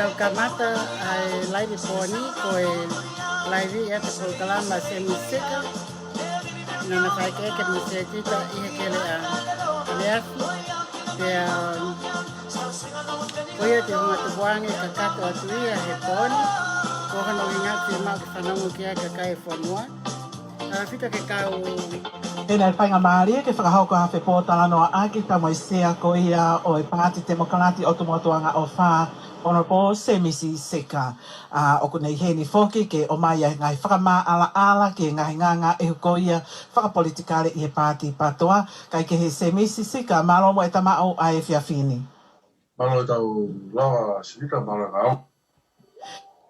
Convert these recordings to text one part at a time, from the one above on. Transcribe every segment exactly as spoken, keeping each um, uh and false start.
Tau kamata ʻa e laivi pō ni, ko e laivi ʻa e polokalama Semisi Sika. Naʻa na fai ke ke mo Setita ʻi he kele ʻa Aleafi. Pea, um, ko ia te hunga tupuange kakato atu ia he pō ni. Ko hono ʻuhinga ke mau ke fanongo ki ai kakai fonua. ʻA, fita ke kau. ʻE naʻe faingamālie ke fakahoko ha fepōtalanoaʻaki pea mo e sea ko ia ʻo e Paati Temokalati ʻo Tumuʻa-tuʻunga ʻo Fā, Honourable Semisi Sika. ʻA, ʻoku ne ʻi heni foki ke ʻomai ʻa e ngaahi fakamaʻalaʻala ki he ngaahi ngāngāʻehu ko ia fakapolitikale ʻi he Paati PATOA. Kae kehe Semisi Sika, mālō mo e tamaʻu ʻa e efiafi ni. Mālō e tau lava Setita, mālō e ngāue.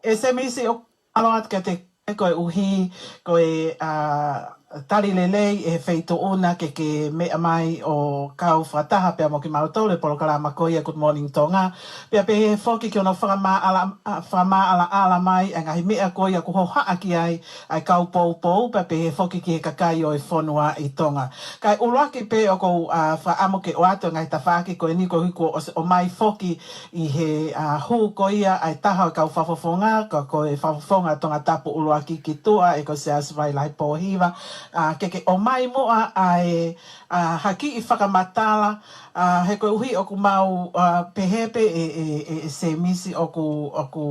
ʻE Semisi, ʻoku ou ʻalu atu kiate koe koeʻuhi ko e, ʻa, tali lelei ʻe he Feituʻu na ke ke meʻa mai ʻo kau fakataha pea mo kimautolu he polokalama ko ia Good Morning Tonga. Pea pehē foki ki hono fakamaʻala-, ʻa, fakamaʻalaʻala mai ʻa e ngaahi meʻa ko ia ʻoku hohaʻa ki ai ʻa e kau poupou, pea pehē foki ki he kakai ʻo e fonua ʻi Tonga. Kae ʻuluaki pē ʻoku ou, ʻa, fakaʻamu ke ʻoatu e ngaahi tafaʻaki ko eni koeʻuhi kuo ʻosi ʻomai foki ʻi he, ʻa, hū ko ia ʻa e taha ʻo e kau fakafofonga, ka ko e fakafofonga Tongatapu ʻUluaki ki Tuʻa, ʻa ia ko Siaosi Vailahi Pōhiva, ʻa, ke ke ʻomai muʻa ʻa e, ʻa, ha kiʻi fakamatala, ʻa, he koeʻuhi ʻoku mau, ʻa, pehē pē ʻe, ʻe, ʻe, ʻe Semisi ʻoku, ʻoku,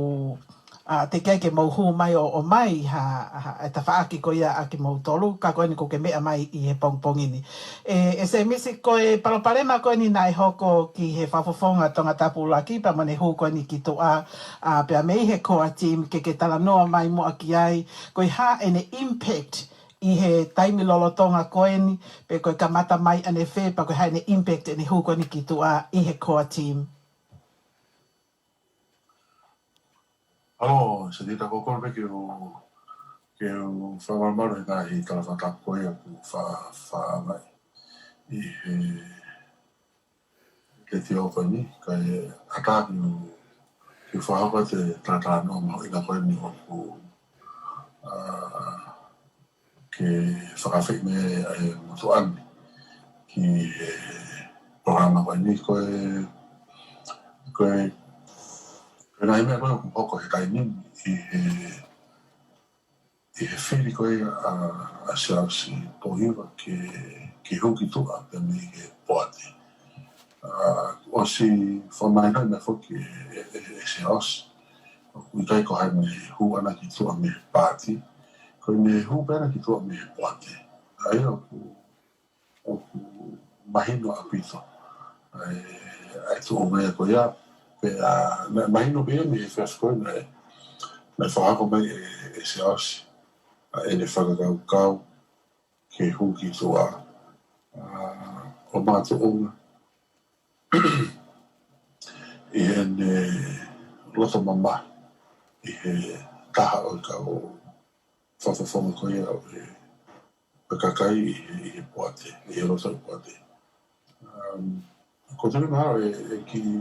ʻa, teʻeki ai ke mou hū mai ʻo, ʻomai ha, ha, e tafaʻaki ko ia ʻa kimoutolu, ka ko eni kuo ke meʻa mai ʻi he pongipongi ni. ʻE, ʻe Semisi, ko e palopalema ko eni naʻe hoko ki he fakafofonga Tongatapu ʻUluaki pea mo ʻene hū ko eni ki Tuʻa, ʻa, pea mei he core team ke ke talanoa mai muʻa ki ai, ko e hā ʻene impact ʻi he taimi lolotonga ko eni, pe ko e kamata mai ʻanefē, pea ko e hā ʻene impact ʻene hū ko eni ki Tuʻa ʻi he core team. ʻAlo, Setita, ko e kole pē ke u, ke u fakamalumalu he ngaahi tala fakatapu ko ia kuo fa-, faʻa mai ʻi he letiō ko eni, kae ʻatā ke u, ke u fakahoko atu e talatalanoa mahuʻinga ko eni ʻoku, ʻa, ke fakaafeʻi mai ʻa e motuʻa ni ki he polokalama ko eni. Ko e, ko e, ko e ngaahi meʻa ko ē ʻoku hoko he taimi ni ʻi he, ʻi he fili ko ia ʻa, ʻa Siaosi Pōhiva ke, ke hū ki Tuʻa pea mei he Poate. ʻA, ʻosi fakamahinoʻi mai foki ʻe, ʻe, ʻe Siaosi ʻoku ʻikai ko haʻane hū ʻana ki Tuʻa mei he Paati, ko ʻene hū pē ʻana ki Tuʻa mei he Poate. ʻA ia ʻoku, ʻoku mahino ʻaupito ʻa e, ʻa e tuʻunga ia ko ia. Pea, ʻa, ma-, mahino pē ia mei he efiafi ko ē naʻe, naʻe fakahoko mai ʻe, ʻe Siaosi ʻa ʻene fakakaukau ke hū ki Tuʻa, ʻa, ʻo makatuʻunga ʻi heʻene loto mamahi ʻi he taha ʻo e kau fakafofonga ko ia ʻo e, ʻo e kakai ʻi he, ʻi he Poate, ʻi he loto ʻo e Poate. Um, ko e tui mahalo ʻe, ʻe kiʻi,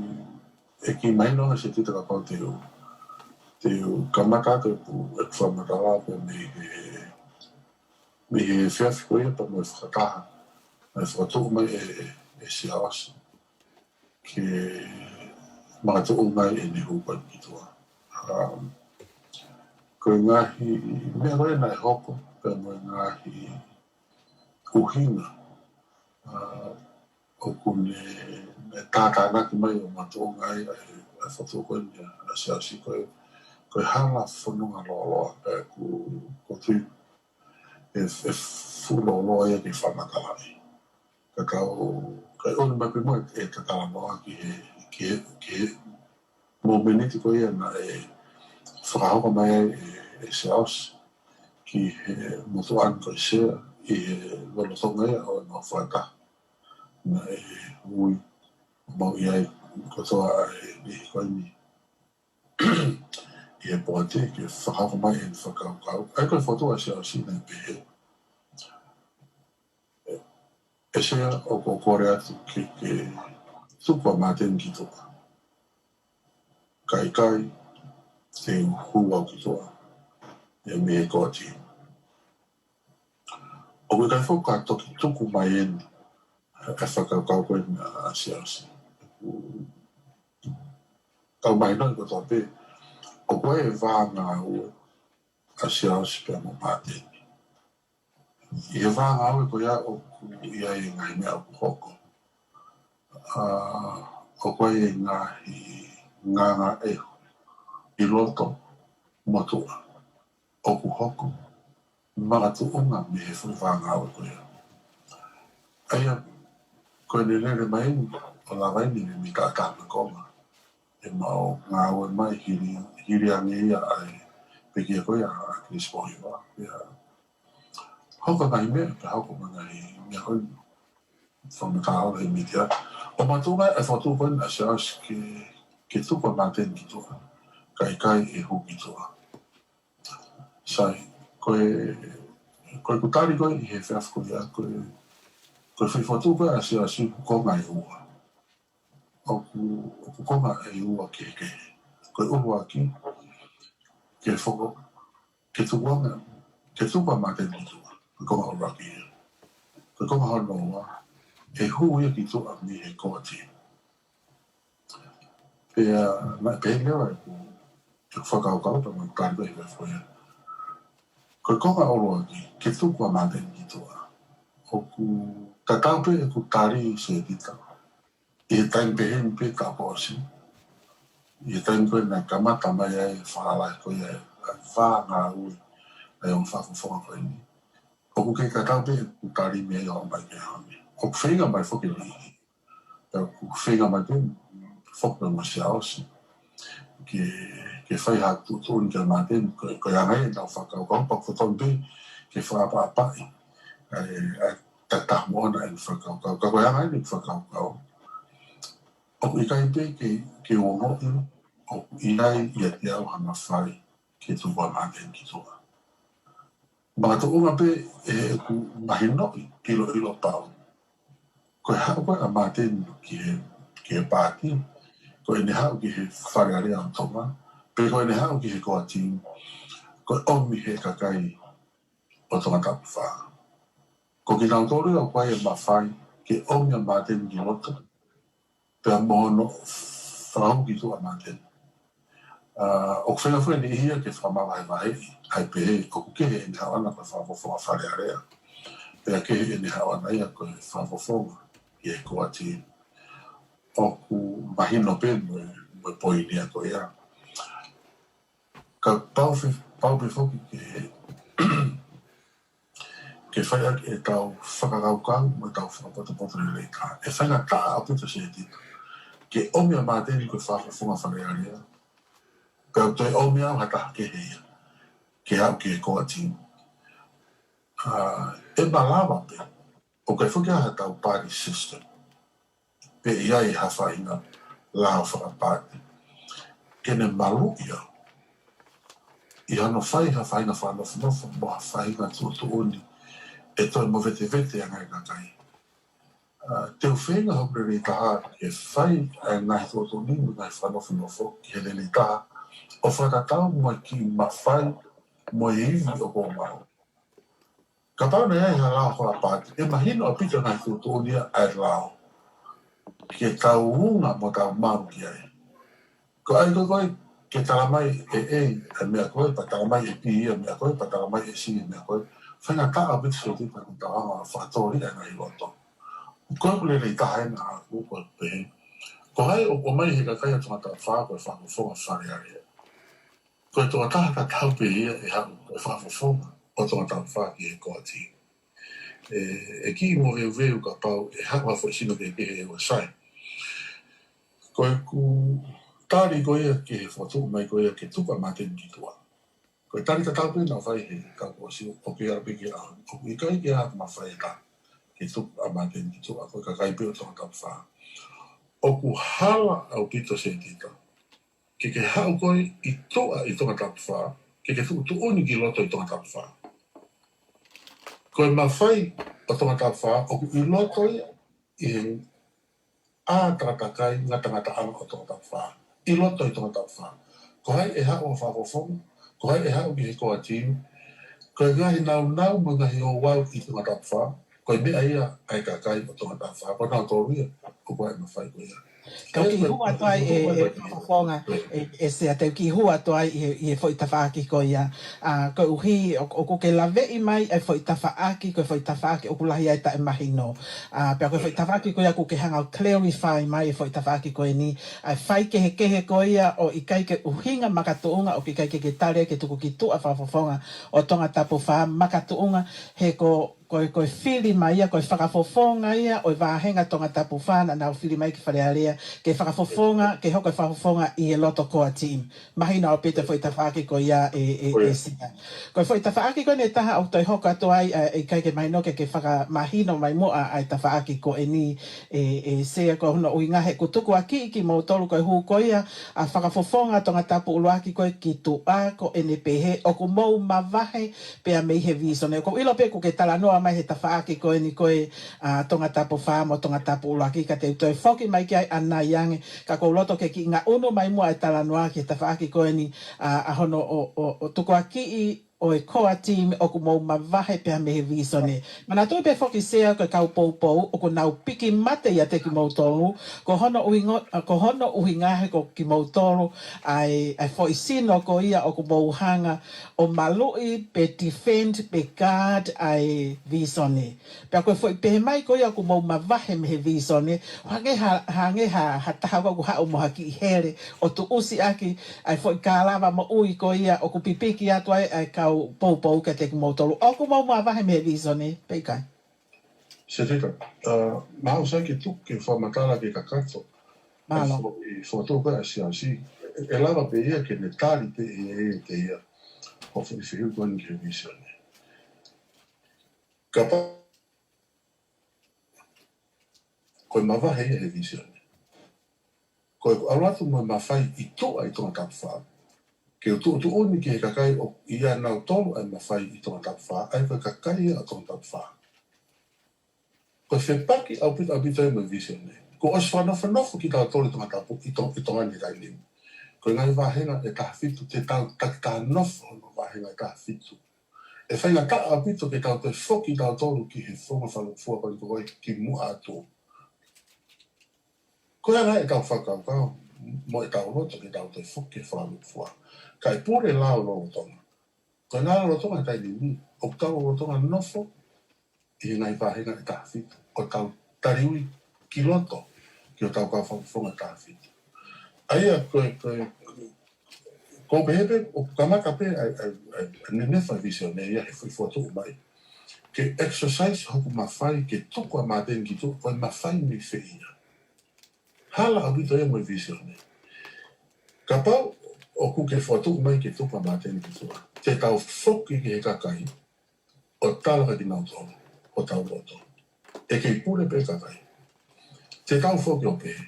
ʻe kiʻi mahino ange Setita kapau te u, te u kamata atu ʻeku, ʻeku fakamatala pē mei he, mei he efiafi ko ia pea mo e fakataha naʻe fakatuʻu mai ʻe, ʻe, ʻe Siaosi ke makatuʻunga ai ʻene hū ko eni ki Tuʻa. Um, ko e ngaahi meʻa ko ē naʻe hoko pea mo e ngaahi ʻuhinga, ʻa, ʻoku ne, ne tātānaki mai ʻo makatuʻunga ai ʻa e, ʻa e fakatuʻu ko eni ʻa Siaosi ko e, ko e hala fononga lōloa pea ʻoku, ʻoku ou tui ʻe, ʻe fuʻu lōloa ia ke fakamatalaʻi. Ka tau, kae ʻomi mai pē muʻa e, e talanoa ki he, ki he, ki he momeniti ko ia naʻe fakahoko mai ai ʻe, ʻe Siaosi ki he motuʻa ni ko e Sea ʻi he lolotonga ia ʻo ʻenau fakataha. Naʻe ui ʻo maʻu ʻi ai kotoa ʻa e niʻihi ko eni ʻi he Poate ke fakahoko mai ʻene fakakaukau. ʻA ia ko e fokotuʻu ʻa Siaosi naʻe pehē, ʻE Sea, ʻoku ou kole atu ke, ke tuku ʻa Māteni ki Tuʻa. Ka ʻikai, te u hū au ki Tuʻa ʻe mei he core team. ʻOku ʻikai foki ke toki tuku mai eni ʻa e fakakaukau ko eni ʻa Siaosi. ʻOku tau mahinoʻi kotoa pē, ʻoku ʻi ai e vā ngāue ʻa Siaosi pea mo Māteni. ʻI he vā ngāue ko ia ʻoku ʻi ai e ngaahi meʻa ʻoku hoko. ʻA, ʻoku ʻi ai e ngaahi ngāngāʻehu ʻi loto mo tuʻa ʻoku hoko makatuʻunga mei he fuʻu vā ngāue ko ia. ʻA ia, ko ʻene lele mai eni ʻo lava eni ʻo mei he taʻataha mo e konga, ʻe maʻu ngāue mai hili, hili ange ia ʻa e pekia ko ia ʻa ʻAkilisi Pōhiva. Pea hoko e ngaahi meʻa, pea hoko mai e ngaahi meʻa ko eni fakamatala he mītia. ʻO makatuʻunga e fokotuʻu ko eni ʻa Siaosi ke, ke tuku ʻa Māteni ki tuʻa, kae ʻikai ʻe hū ki tuʻa. Sai, ko e, ko ʻeku tali ko ē ʻi he efiafi ko ia, ko e, ko e foʻi fokotuʻu ko ē ʻa Siaosi ʻoku konga ʻe ua. ʻOku, ʻoku konga ʻe ua kehekehe. Ko e ʻuluaki, ke foko, ke tuku ange, ke tuku ʻa Māteni ki tuʻa. Ko e konga ʻuluaki ia. Ko e konga hono ua, ʻe hū ia ki tuʻa mei he koati. Pea, naʻe pehē leva ʻeku, ʻeku fakakaukau pea mo e tali ko ē ʻi he efiafi ko ia. Ko e konga ʻuluaki, ke tuku ʻa Māteni ki tuʻa. ʻOku tatau pē ʻeku tali Setita ʻi he taimi pehē ni pē taʻu kuo ʻosi. ʻI he taimi ko ē naʻe kamata mai ai e falala ko ia ʻa e vā ngāue ʻa e ongo fakafofonga ko eni. ʻOku kei tatau pē ʻeku tali mei ai ʻo aʻu mai ki he ʻaho ni. ʻOku feinga mai foki e niʻihi. Pea ʻoku feinga mai pē foki mo Siaosi ke, ke fai ha tuʻutuʻuni kia Māteni, ko, ko e anga ia ʻenau fakakaukau, pea ʻoku totonu pē ke fakaʻapaʻapaʻi ʻa e, ʻa e taʻataha mo ʻona ʻenau fakakaukau. Ka ko e anga ia ʻenau fakakaukau, ʻoku ʻikai pē ke, ke ongoʻi ʻoku ʻi ai ʻiate au ha mafai ke tuku ʻa Māteni ki tuʻa. Makatuʻunga pē ʻi heʻeku mahinoʻi, ʻiloʻilo pau, ko e haʻu ko ē ʻa Māteni ki he, ki he paati, ko ʻene haʻu ki he Fale Alea ʻo Tonga, pe ko ʻene haʻu ki he koati, ko e ʻomi ʻe he kakai ʻo Tongatapu fā. Ko kinautolu ia ʻoku ʻi ai e mafai ke ʻomi ʻa Māteni ki loto, pea mo hono fakahū ki tuʻa ʻa Māteni. ʻA, ʻoku feinga foki e niʻihi ia ke fakamavahevaheʻi, ʻa e pehē ʻoku kehe ʻene haʻu ʻana ko e fakafofonga Fale Alea, pea kehe ʻene haʻu ʻana ia ko e fakafofonga ʻi he koati. ʻOku mahino pē mo e, mo e poini ia ko ia. Ka pau pē, pau pē foki ke, ke fai ʻaki ʻetau fakakaukau mo ʻetau fakapotopoto lelei ka. ʻE faingataʻa ʻaupito Setita ke ʻomi ʻa Māteni ko e fakafofonga Fale Alea, pea toe ʻomi au ha taha kehe ia ke aʻu ki he koati. ʻA, ʻe malava pē, ʻoku ʻikai foki ha tau party system pe ʻi ai ha faʻahinga lao fakapaati ke ne maluʻi au ʻi hano fai ha faʻahinga fakanofonofo mo ha faʻahinga tuʻutuʻuni ʻe toe movetevete ange ʻa e kakai. ʻA, te u feinga hoku lelei taha ke fai ʻa e ngaahi tuʻutuʻuni mo e ngaahi fakanofonofo ki he lelei taha ʻo fakatatau mo e kiʻi mafai mo e ivi ʻoku ou maʻu. Kapau naʻe ʻi ai ha lao fakapaati, ʻe mahino ʻaupito e ngaahi tuʻutuʻuni ʻa e lao ke tau unga mo tau maʻu ki ai. Ko e ʻai ko ē ke tala mai ʻe A ʻa e meʻa ko ē, pea tala mai ʻe B ʻa e meʻa ko ē, pea tala mai ʻe C ʻa e meʻa ko ē, faingataʻa ʻaupito Setita ke tau hanga ʻo fakatōliʻa e ngaahi loto. Ko ʻeku lelei taha ʻena ʻaʻaku ko e pehē, ko hai ʻoku ʻomai ʻe he kakai ʻo Tongatapu fā ko e fakafofonga Fale Alea? Ko e tokotaha tatau pē ia ʻe haʻu ko e fakafofonga ʻo Tongatapu fā ki he koati. ʻE, ʻe kiʻi moveuveu kapau ʻe haʻu ha foʻi sino kehekehe ʻe ua, sai. Ko ʻeku tali ko ia ki he fokotuʻu mai ko ia ke tuku ʻa Māteni ki tuʻa, ko e tali tatau pē naʻe fai ʻe he kau kuo ʻosi, ʻoku ʻikai ke ʻi ai ha mafai ʻe taha ke tuku ʻa Māteni ki tuʻa, ko e kakai pē ʻo Tongatapu fā. ʻOku hala ʻaupito Setita ke ke haʻu koe ʻi tuʻa ʻi Tongatapu fā, ke ke tuʻutuʻuni ki loto ʻi Tongatapu fā. Ko e mafai ʻo Tongatapu fā ʻoku ʻi loto ia ʻi he ʻātakatakai ngatangataʻanga ʻo Tongatapu fā, ʻi loto ʻi Tongatapu fā. Ko hai ʻe haʻu ʻo fakafofonga, ko hai ʻe haʻu ki he koati, ko e ngaahi naunau mo e ngaahi ouau ʻi Tongatapu fā, ko e meʻa ia ʻa e kakai ʻo Tongatapu fā, ko nautolu ia ʻoku ʻi ai e mafai ko ia. Tau kiʻi hū atu ai e, e fakafofonga, e, e Sea, tau kiʻi hū atu ai ʻi he, ʻi he foʻi tafaʻaki ko ia. ʻA, koeʻuhi, ʻo, ʻoku ke laveʻi mai e foʻi tafaʻaki, ko e foʻi tafaʻaki ʻoku lahi ai taʻemahino. ʻA, pea ko e foʻi tafaʻaki ko ia ʻoku ke hanga ʻo clarify mai e foʻi tafaʻaki ko eni. ʻA, faikehekehe ko ia ʻo ʻikai ke ʻuhinga makatuʻunga, ʻoku ʻikai ke ke tali ke tuku ki tuʻa fakafofonga ʻo Tongatapu Fā makatuʻunga, he ko ko e, ko e fili mai ia, ko e fakafofonga ia ʻo e vāhenga Tongatapu Fā naʻa nau fili mai ki Fale Alea, ke fakafofonga, ke hoko e fakafofonga ʻi he loto core team. Mahino ʻaupito e foʻi tafaʻaki ko ia e, e, e Sea. Ko e foʻi tafaʻaki ko eni ʻe taha ʻoku toe hoko atu ai, ʻa, ʻikai ke mahino ke, ke fakamahino mai muʻa ʻa e tafaʻaki ko eni e, e Sea, ko hono ʻuhinga he ʻoku tukuakiʻi kimoutolu ko e hū ko ia ʻa e fakafofonga Tongatapu ʻUluaki ko ē ki tuʻa, ko ʻene pehē ʻoku mou mavahe pea mei he vīsone. ʻOku ou ʻilo pē ʻoku ke talanoa mai he tafaʻaki ko eni ko ē ʻa Tongatapu Fā mo Tongatapu ʻUluaki, ka te u toe foki mai ki ai ʻanai ange, ka ʻoku ou loto ke kiʻi ngaʻunu mai muʻa e talanoa ki he tafaʻaki ko eni ʻa, ʻa hono ʻo, ʻo, ʻo tukuakiʻi ʻo e core team ʻoku mou mavahe pea mei he vīsone. Manatuʻi pē foki Sea ko e kau poupou ʻoku nau piki mate ʻiate kimoutolu, ko hono ʻuhinga, ko hono ʻuhinga he ko kimoutolu ʻa e, ʻa e foʻi sino ko ia ʻoku mou hanga ʻo maluʻi pe defend pe guard ʻa e vīsone. Pea ko e foʻi pehē mai ko ia ʻoku mou mavahe mei he vīsone, hangē ha, hangē ha, ha taha ʻoku haʻu mo ha kiʻi hele ʻo tuʻusi ʻaki ʻa e foʻi kalava moʻui ko ia ʻoku pipiki atu ai ʻa e kau poupou kiate kimoutolu. ʻOku mou mavahe mei he vīsone, pe ʻikai? Setita, ʻa, mau sai ke tuku ke fakamatala ke kakato. Mālō. ʻA e foʻi, foʻi tuʻu ko ē ʻa e Siasi. ʻE, ʻe lava pē ia ke ne tali pē ʻe ia, ʻe ia. Ko e foʻi fehuʻi ko eni ki he vīsone. Kapau ko e mavahe ia he vīsone. Ko e ʻalu atu mo e mafai ʻi tuʻa ʻi Tongatapu Fā. Ke u tuʻutuʻuni ki he kakai ʻoku ʻiate kinautolu ʻa e mafai ʻi Tongatapu Fā, ʻa ia ko e kakai ia ʻo Tongatapu Fā. Ko e fepaki ʻaupito, ʻaupito ia mo e vīsone. Kuo ʻosi fakanofonofo kitautolu ʻi Tongatapu, ʻi To-, ʻi Tonga ni he taimi ni. Ko e ngaahi vāhenga ʻe taha fitu te tau takitaha nofo hono vāhenga ʻe taha fitu. ʻE faingataʻa ʻaupito ke tau toe foki tautolu ki he founga fakalūkufua ko eni ko ē ki muʻa atu. Ko e anga ʻetau fakakaukau mo ʻetau loto ke tau toe foki ki he fakalūkufua. Kae pule lao lolotonga. Ko e lao lolotonga he taimi ni, ʻoku tau lolotonga nofo ʻi he ngaahi vāhenga ʻe taha fitu, ʻo tau taliui ki loto ki hotau kau fakafofonga ʻe taha fitu. ʻA ia ko e, ko e, ko e pehē pē, ʻoku kamata pē ʻa e, ʻa e, ʻa e, ʻa e nenefa vīsone ia he foʻi fokotuʻu mai. Ke exercise hoku mafai ke tuku ʻa Māteni ki tuʻa, ko e mafai mei fē ia? Hala ʻaupito ia mo e vīsone. Kapau ʻoku ke fokotuʻu mai ke tuku ʻa Māteni ki tuʻa, te tau foki ki he kakai ʻo tala kia kinautolu hotau loto. ʻE kei pule pē kakai. Te tau foki ʻo pehē,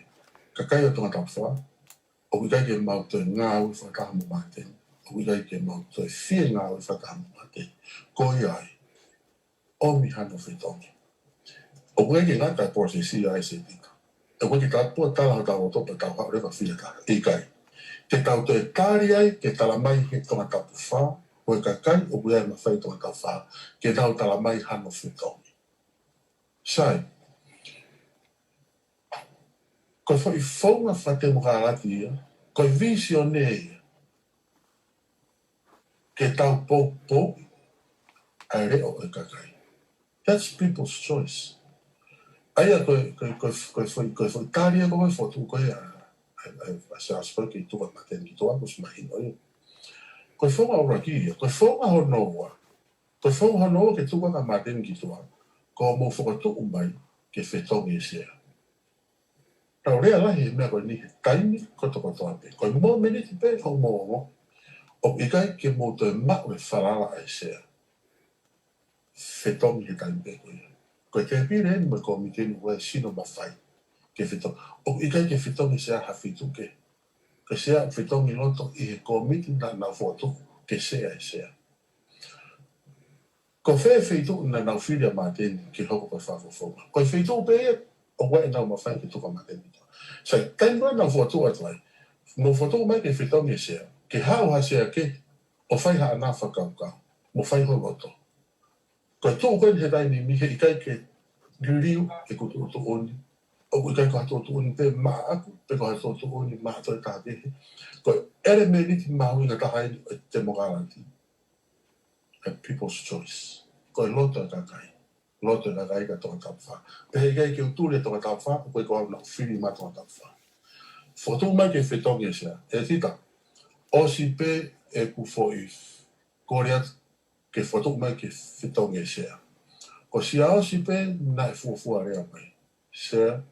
kakai ʻo Tongatapu Fā, ʻoku ʻikai ke mau toe ngāue fakataha mo Māteni. ʻOku ʻikai ke mau toe fie ngāue fakataha mo Māteni. Ko ia ai, ʻomi hano fetongi. ʻOku ʻikai ke ngata e process ia, Setita. ʻOku ʻikai ke tau pua tala hotau loto pea tau haʻu leva fie tala. ʻIkai. Te tau toe tali ai ke tala mai he Tongatapu Fā, ko e kakai ʻoku ʻi ai e mafai ʻi Tongatapu Fā, ke tau tala mai hano fetongi. Sai. Ko e foʻi founga fakatemokalati ia, ko e vīsone ia, ke tau poupou ʻa e leʻo ʻo e kakai. That's people's choice. ʻA ia ko e, ko e, ko e, ko e foʻi, ko e foʻi tali ia ko e fokotuʻu ko ē ʻa, ʻa, ʻa, ʻa Siaosi ko ē ke tuku ʻa Māteni ki tuʻa, kuo ʻosi mahino ia. Ko e founga ʻuluaki ia, ko e founga hono ua. Ko e founga hono ua ke tuku ʻa Māteni ki tuʻa, ko hoʻomou fokotuʻu mai ke fetongi e Sea. Tau lea lahi he meʻa ko eni he taimi kotokotoa pē. Ko e momeniti pē ʻoku mou ongoʻi ʻoku ʻikai ke mou toe maʻu e falala ʻa e Sea, fetongi he taimi pē ko ia. Ko e tēpile eni mo e kōmiti eni ʻoku ʻi ai e sino mafai ke fetongi. ʻOku ʻikai ke fetongi Sea ha fitu kehe. Ko e Sea ʻoku fetongi loto ʻi he kōmiti naʻa nau fokotuʻu ke Sea e Sea. Ko fē feituʻu naʻa nau fili ʻa Māteni ke hoko ko e fakafofonga? Ko e feituʻu pē ia ʻoku ʻi ai ʻenau mafai ke tuku ʻa Māteni ki tuʻa. Sai, taimi ko ē naʻa nau fokotuʻu atu ai, mou fokotuʻu mai ke fetongi e Sea, ke haʻu ha Sea kehe ʻo fai haʻana fakakaukau, mo fai ho loto. Ko e tuʻu ko eni he taimi ni he ʻikai ke liliu ʻeku tuʻutuʻuni ʻOku ʻikai ko ha tuʻutuʻuni pē maʻaku, pe ko ha tuʻutuʻuni maʻa toe taha kehe. Ko e ʻelemēniti mahuʻinga taha eni ʻo e temokalati, a people's choice. Ko e loto ʻa e kakai. Loto ʻa e kakai kia Tongatapu fā. Pea heʻikai ke u tuli ʻa Tongatapu fā, ʻoku ʻikai ko au naʻa ku fili maʻa Tongatapu fā. Fokotuʻu mai ke fetongi e sea. ʻE Tita, ʻosi pē ʻeku foʻi kole atu ke fokotuʻu mai ke fetongi e sea. Ko Siaosi pē naʻe fuofua lea mai. Sea,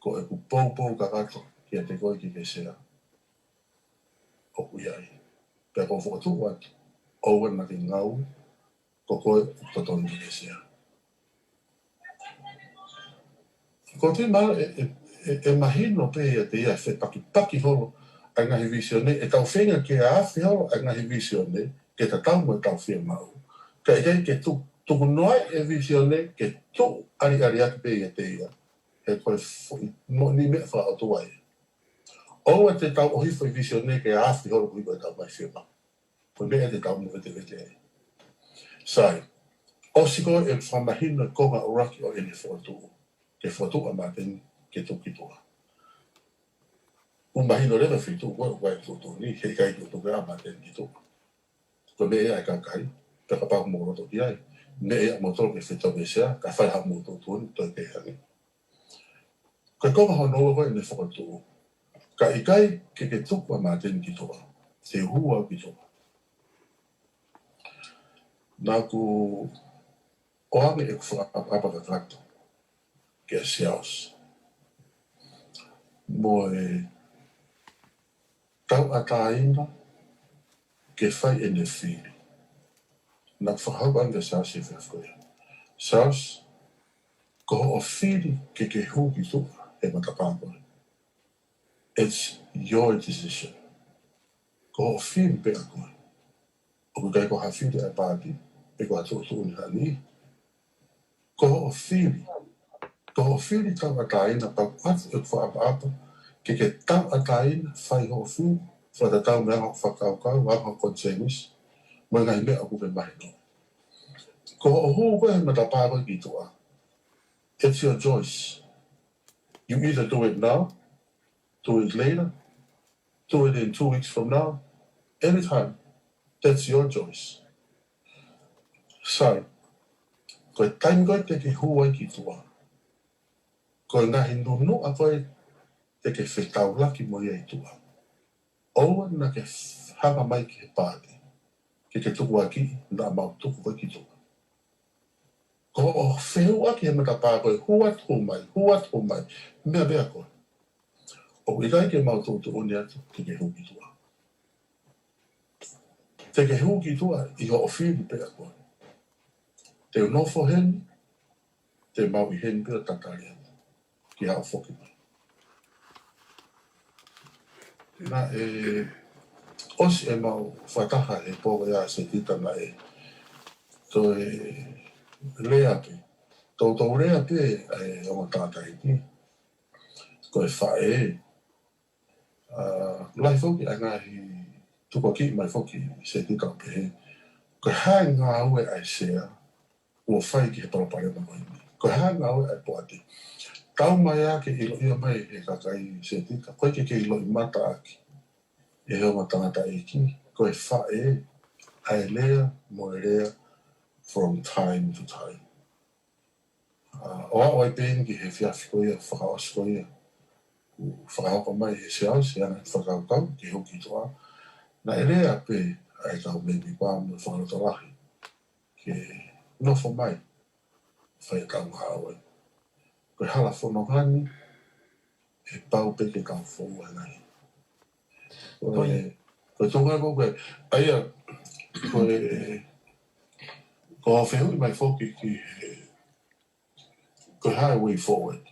ko ʻeku poupou kakato kiate koe ke ke sea. ʻOku ʻi ai. Pea ko e fokotuʻu atu, ʻoua naʻa ke ngāue, ko koe ʻoku totonu ke ke sea. Ko e tui mai ʻe, ʻe, ʻe, ʻe mahino pē ʻiate ia ʻa e fepakipaki holo ʻa e ngaahi vīsone, ʻe tau feinga ke afe holo ʻa e ngaahi vīsone ke tatau mo ʻetau fiemaʻu. Ka ʻikai ke tu-, tuku noa e vīsone ke tuʻu ʻaliʻaliaki pē ʻiate ia. He ko e foʻi moʻoni meʻa fakaʻotua ia. ʻOua te tau ʻohifo e vīsone ke afe holo koeʻuhi ko ʻetau ngaahi fiemaʻu. Ko e meʻa te tau movetevete ai. Sai, ʻosi ko ē ʻeku fakamahino e konga ʻuluaki ʻo ʻene fokotuʻu. Ke fokotuʻu ʻa Māteni ke tuku ki tuʻa. ʻOku mahino leva e feituʻu ko ē ʻoku ʻi ai e tuʻutuʻuni, heʻikai ke tuku ʻa Māteni ki tuʻa. Ko e meʻa ia ʻa e kakai, pea kapau ʻoku mou loto ki ai, meʻa ia ʻa moutolu ke fetongi e sea, kae fai haʻamou tuʻutuʻuni, toe pehē ange. Ko e konga hono ua ko ē ʻene fokotuʻu. Ka ʻikai ke ke tuku ʻa Māteni ki tuʻa, te u hū au ki tuʻa. Naʻa ku ʻoange ʻeku fakaʻapaʻapa kakato kia Siaosi mo e tauʻatāina ke fai ʻene fili. Naʻa ku fakahoko ange kia Siaosi e efiafi ko ia. Siaosi, ko hoʻo fili ke ke hū ki tuʻa he matapā ko ē. It's your decision. Ko hoʻo fili pē ʻa koe. ʻOku ʻikai ko ha fili ʻa e paati, pe ko ha tuʻutuʻuni ʻa ha niʻihi. Ko hoʻo fili. Ko hoʻo fili tauʻatāina, pea ʻoku ʻoatu ʻeku fakaʻapaʻapa ke ke tauʻatāina, fai hoʻo fili, fakatatau mo e anga hoʻo fakakaukau, anga hoʻo konisēnisi, mo e ngaahi meʻa ʻoku ke mahino. Ko hoʻo hū ko ē he matapā ko ē ki tuʻa. It's your choice. You either do it now, do it later, do it in two weeks from now, anytime. That's your choice. Sai, ko e taimi ko ē te ke hū ai ki tuʻa, ko e ngaahi nunuʻa ko ē te ke fetaulaki mo ia ʻi tuʻa, ʻoua naʻa ke hanga mai ki he paati ke ke tukuakiʻi naʻa mau tuku koe ki tuʻa. Ko hoʻo fehuʻaki he matapā ko ē, hū atu, hū mai, hū atu, hū mai, meʻa pē ʻa koe. ʻOku ʻikai ke mau tuʻutuʻuni atu ke ke hū ki tuʻa. Te ke hū ki tuʻa ʻi hoʻo fili pē ʻa koe. Te u nofo heni, te mau ʻi heni pē ʻo tatali atu ki haʻo foki mai. Naʻe ʻosi ʻemau fakataha he pō ia Setita, naʻe toe lea pē, toutou lea pē ʻa e ongo tangataʻeiki, ko e faʻē. ʻA, lahi foki ʻa e ngaahi tukuakiʻi mai foki Setita ʻo pehē, ko e hā e ngāue ʻa e sea ʻoku fai ki he palopalema ko eni. Ko e hā e ngāue ʻa e poate. Tau mai ā ke ʻiloʻi mai he kakai Setita, ko e ke ke ʻiloʻi mata ʻaki ʻe he ongo tangataʻeiki, ko e faʻē ʻa e lea mo e lea from time to time. ʻA, ʻo aʻu ai pē eni ki he efiafi ko ia fakaʻosi ko ia, ʻoku fakahoko mai ʻe Siaosi ʻa ʻene fakakaukau ke hū ki tuʻa. Naʻe lea pē ʻa e kau mēmipa mo e fakalotolahi ke nofo mai, fai ʻetau ngāue. Ko e hala fononga ni, ʻe pau pē ke tau foua nai. Ko e, ko e tōʻonga ko ē, ʻa ia, ko e, ko e fehuʻi mai foki ki he, ko e hā e way forward.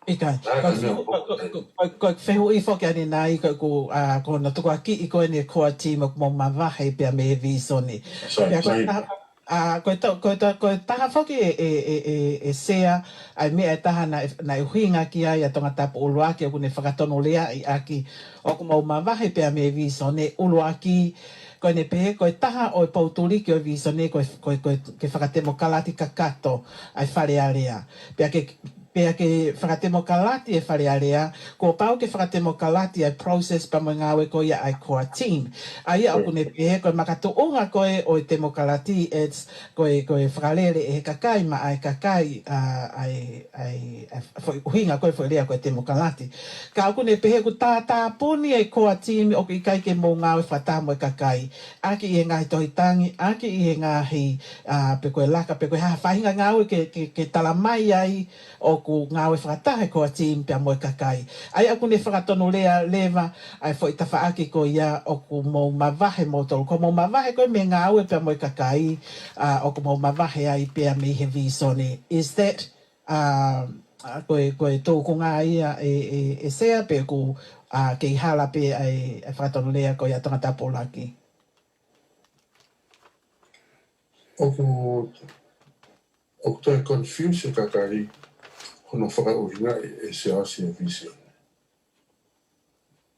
ʻIkai. Hā e Ko e meʻa fehu-, ko, ko, ko, ko, ko e fehuʻi foki ʻanenai, ko, ko, ʻa, ko hono tukuakiʻi ko eni e core team ʻoku mou mavahe pea mei he vīsone. Sorry, Pea ko e sorry. taha, ʻa, ko e to-, ko e to-, ko e taha foki e, e, e, e, e sea, ʻa e meʻa ʻe taha naʻe, naʻe ʻuhinga ki ai ʻa Tongatapu ʻUluaki ʻoku ne fakatonuleaʻi ʻaki ʻoku mou mavahe pea mei he vīsone ʻuluaki, ko ʻene pehē, ko e taha ʻo e poutuliki ʻo e vīsone, ko e, ko e, ko e, ke fakatemokalati kakato ʻa e Fale Alea. Pea ke, pea ke fakatemokalati e Fale Alea, kuo pau ke fakatemokalati e process pea mo e ngāue ko ia ʻa e core team. ʻA ia ʻoku ne pehē ko e makatuʻunga ko ē ʻo e temokalati, it's ko e, ko e fakalele ʻe he kakai maʻa e kakai, ʻa, ʻa e, ʻa e, ʻa e foʻi ʻuhinga ko ē foʻi lea ko e temokalati. Ka ʻoku ne pehē ʻoku tātāpuni e core team ʻoku ʻikai ke mou ngāue fakataha mo e kakai. ʻAki ʻi he ngaahi tohi tangi, ʻaki ʻi he ngaahi, ʻa, pe ko e laka, pe ko e hā ha faʻahinga ngāue ke, ke, ke tala mai ai ʻoku ngāue fakataha e core team pea mo e kakai. ʻA ia ʻoku ne fakatonulea leva ʻa e foʻi tafaʻaki ko ia ʻoku mou mavahe moutolu. Ko mou mavahe ko ē mei he ngāue pea mo e kakai, ʻa, ʻoku mou mavahe ai pea mei he vīsone. Is that, ʻa, ʻa, ko e, ko e tūkunga ia ʻe, ʻe, ʻe Sea pe ʻoku, ʻa, kei hala pē ʻa e, ʻa e fakatonulea ko ia Tongatapu ʻUluaki? ʻOku, ʻoku toe confuse e kakai hono fakaʻuhingaʻi ʻe Siaosi e vīsone.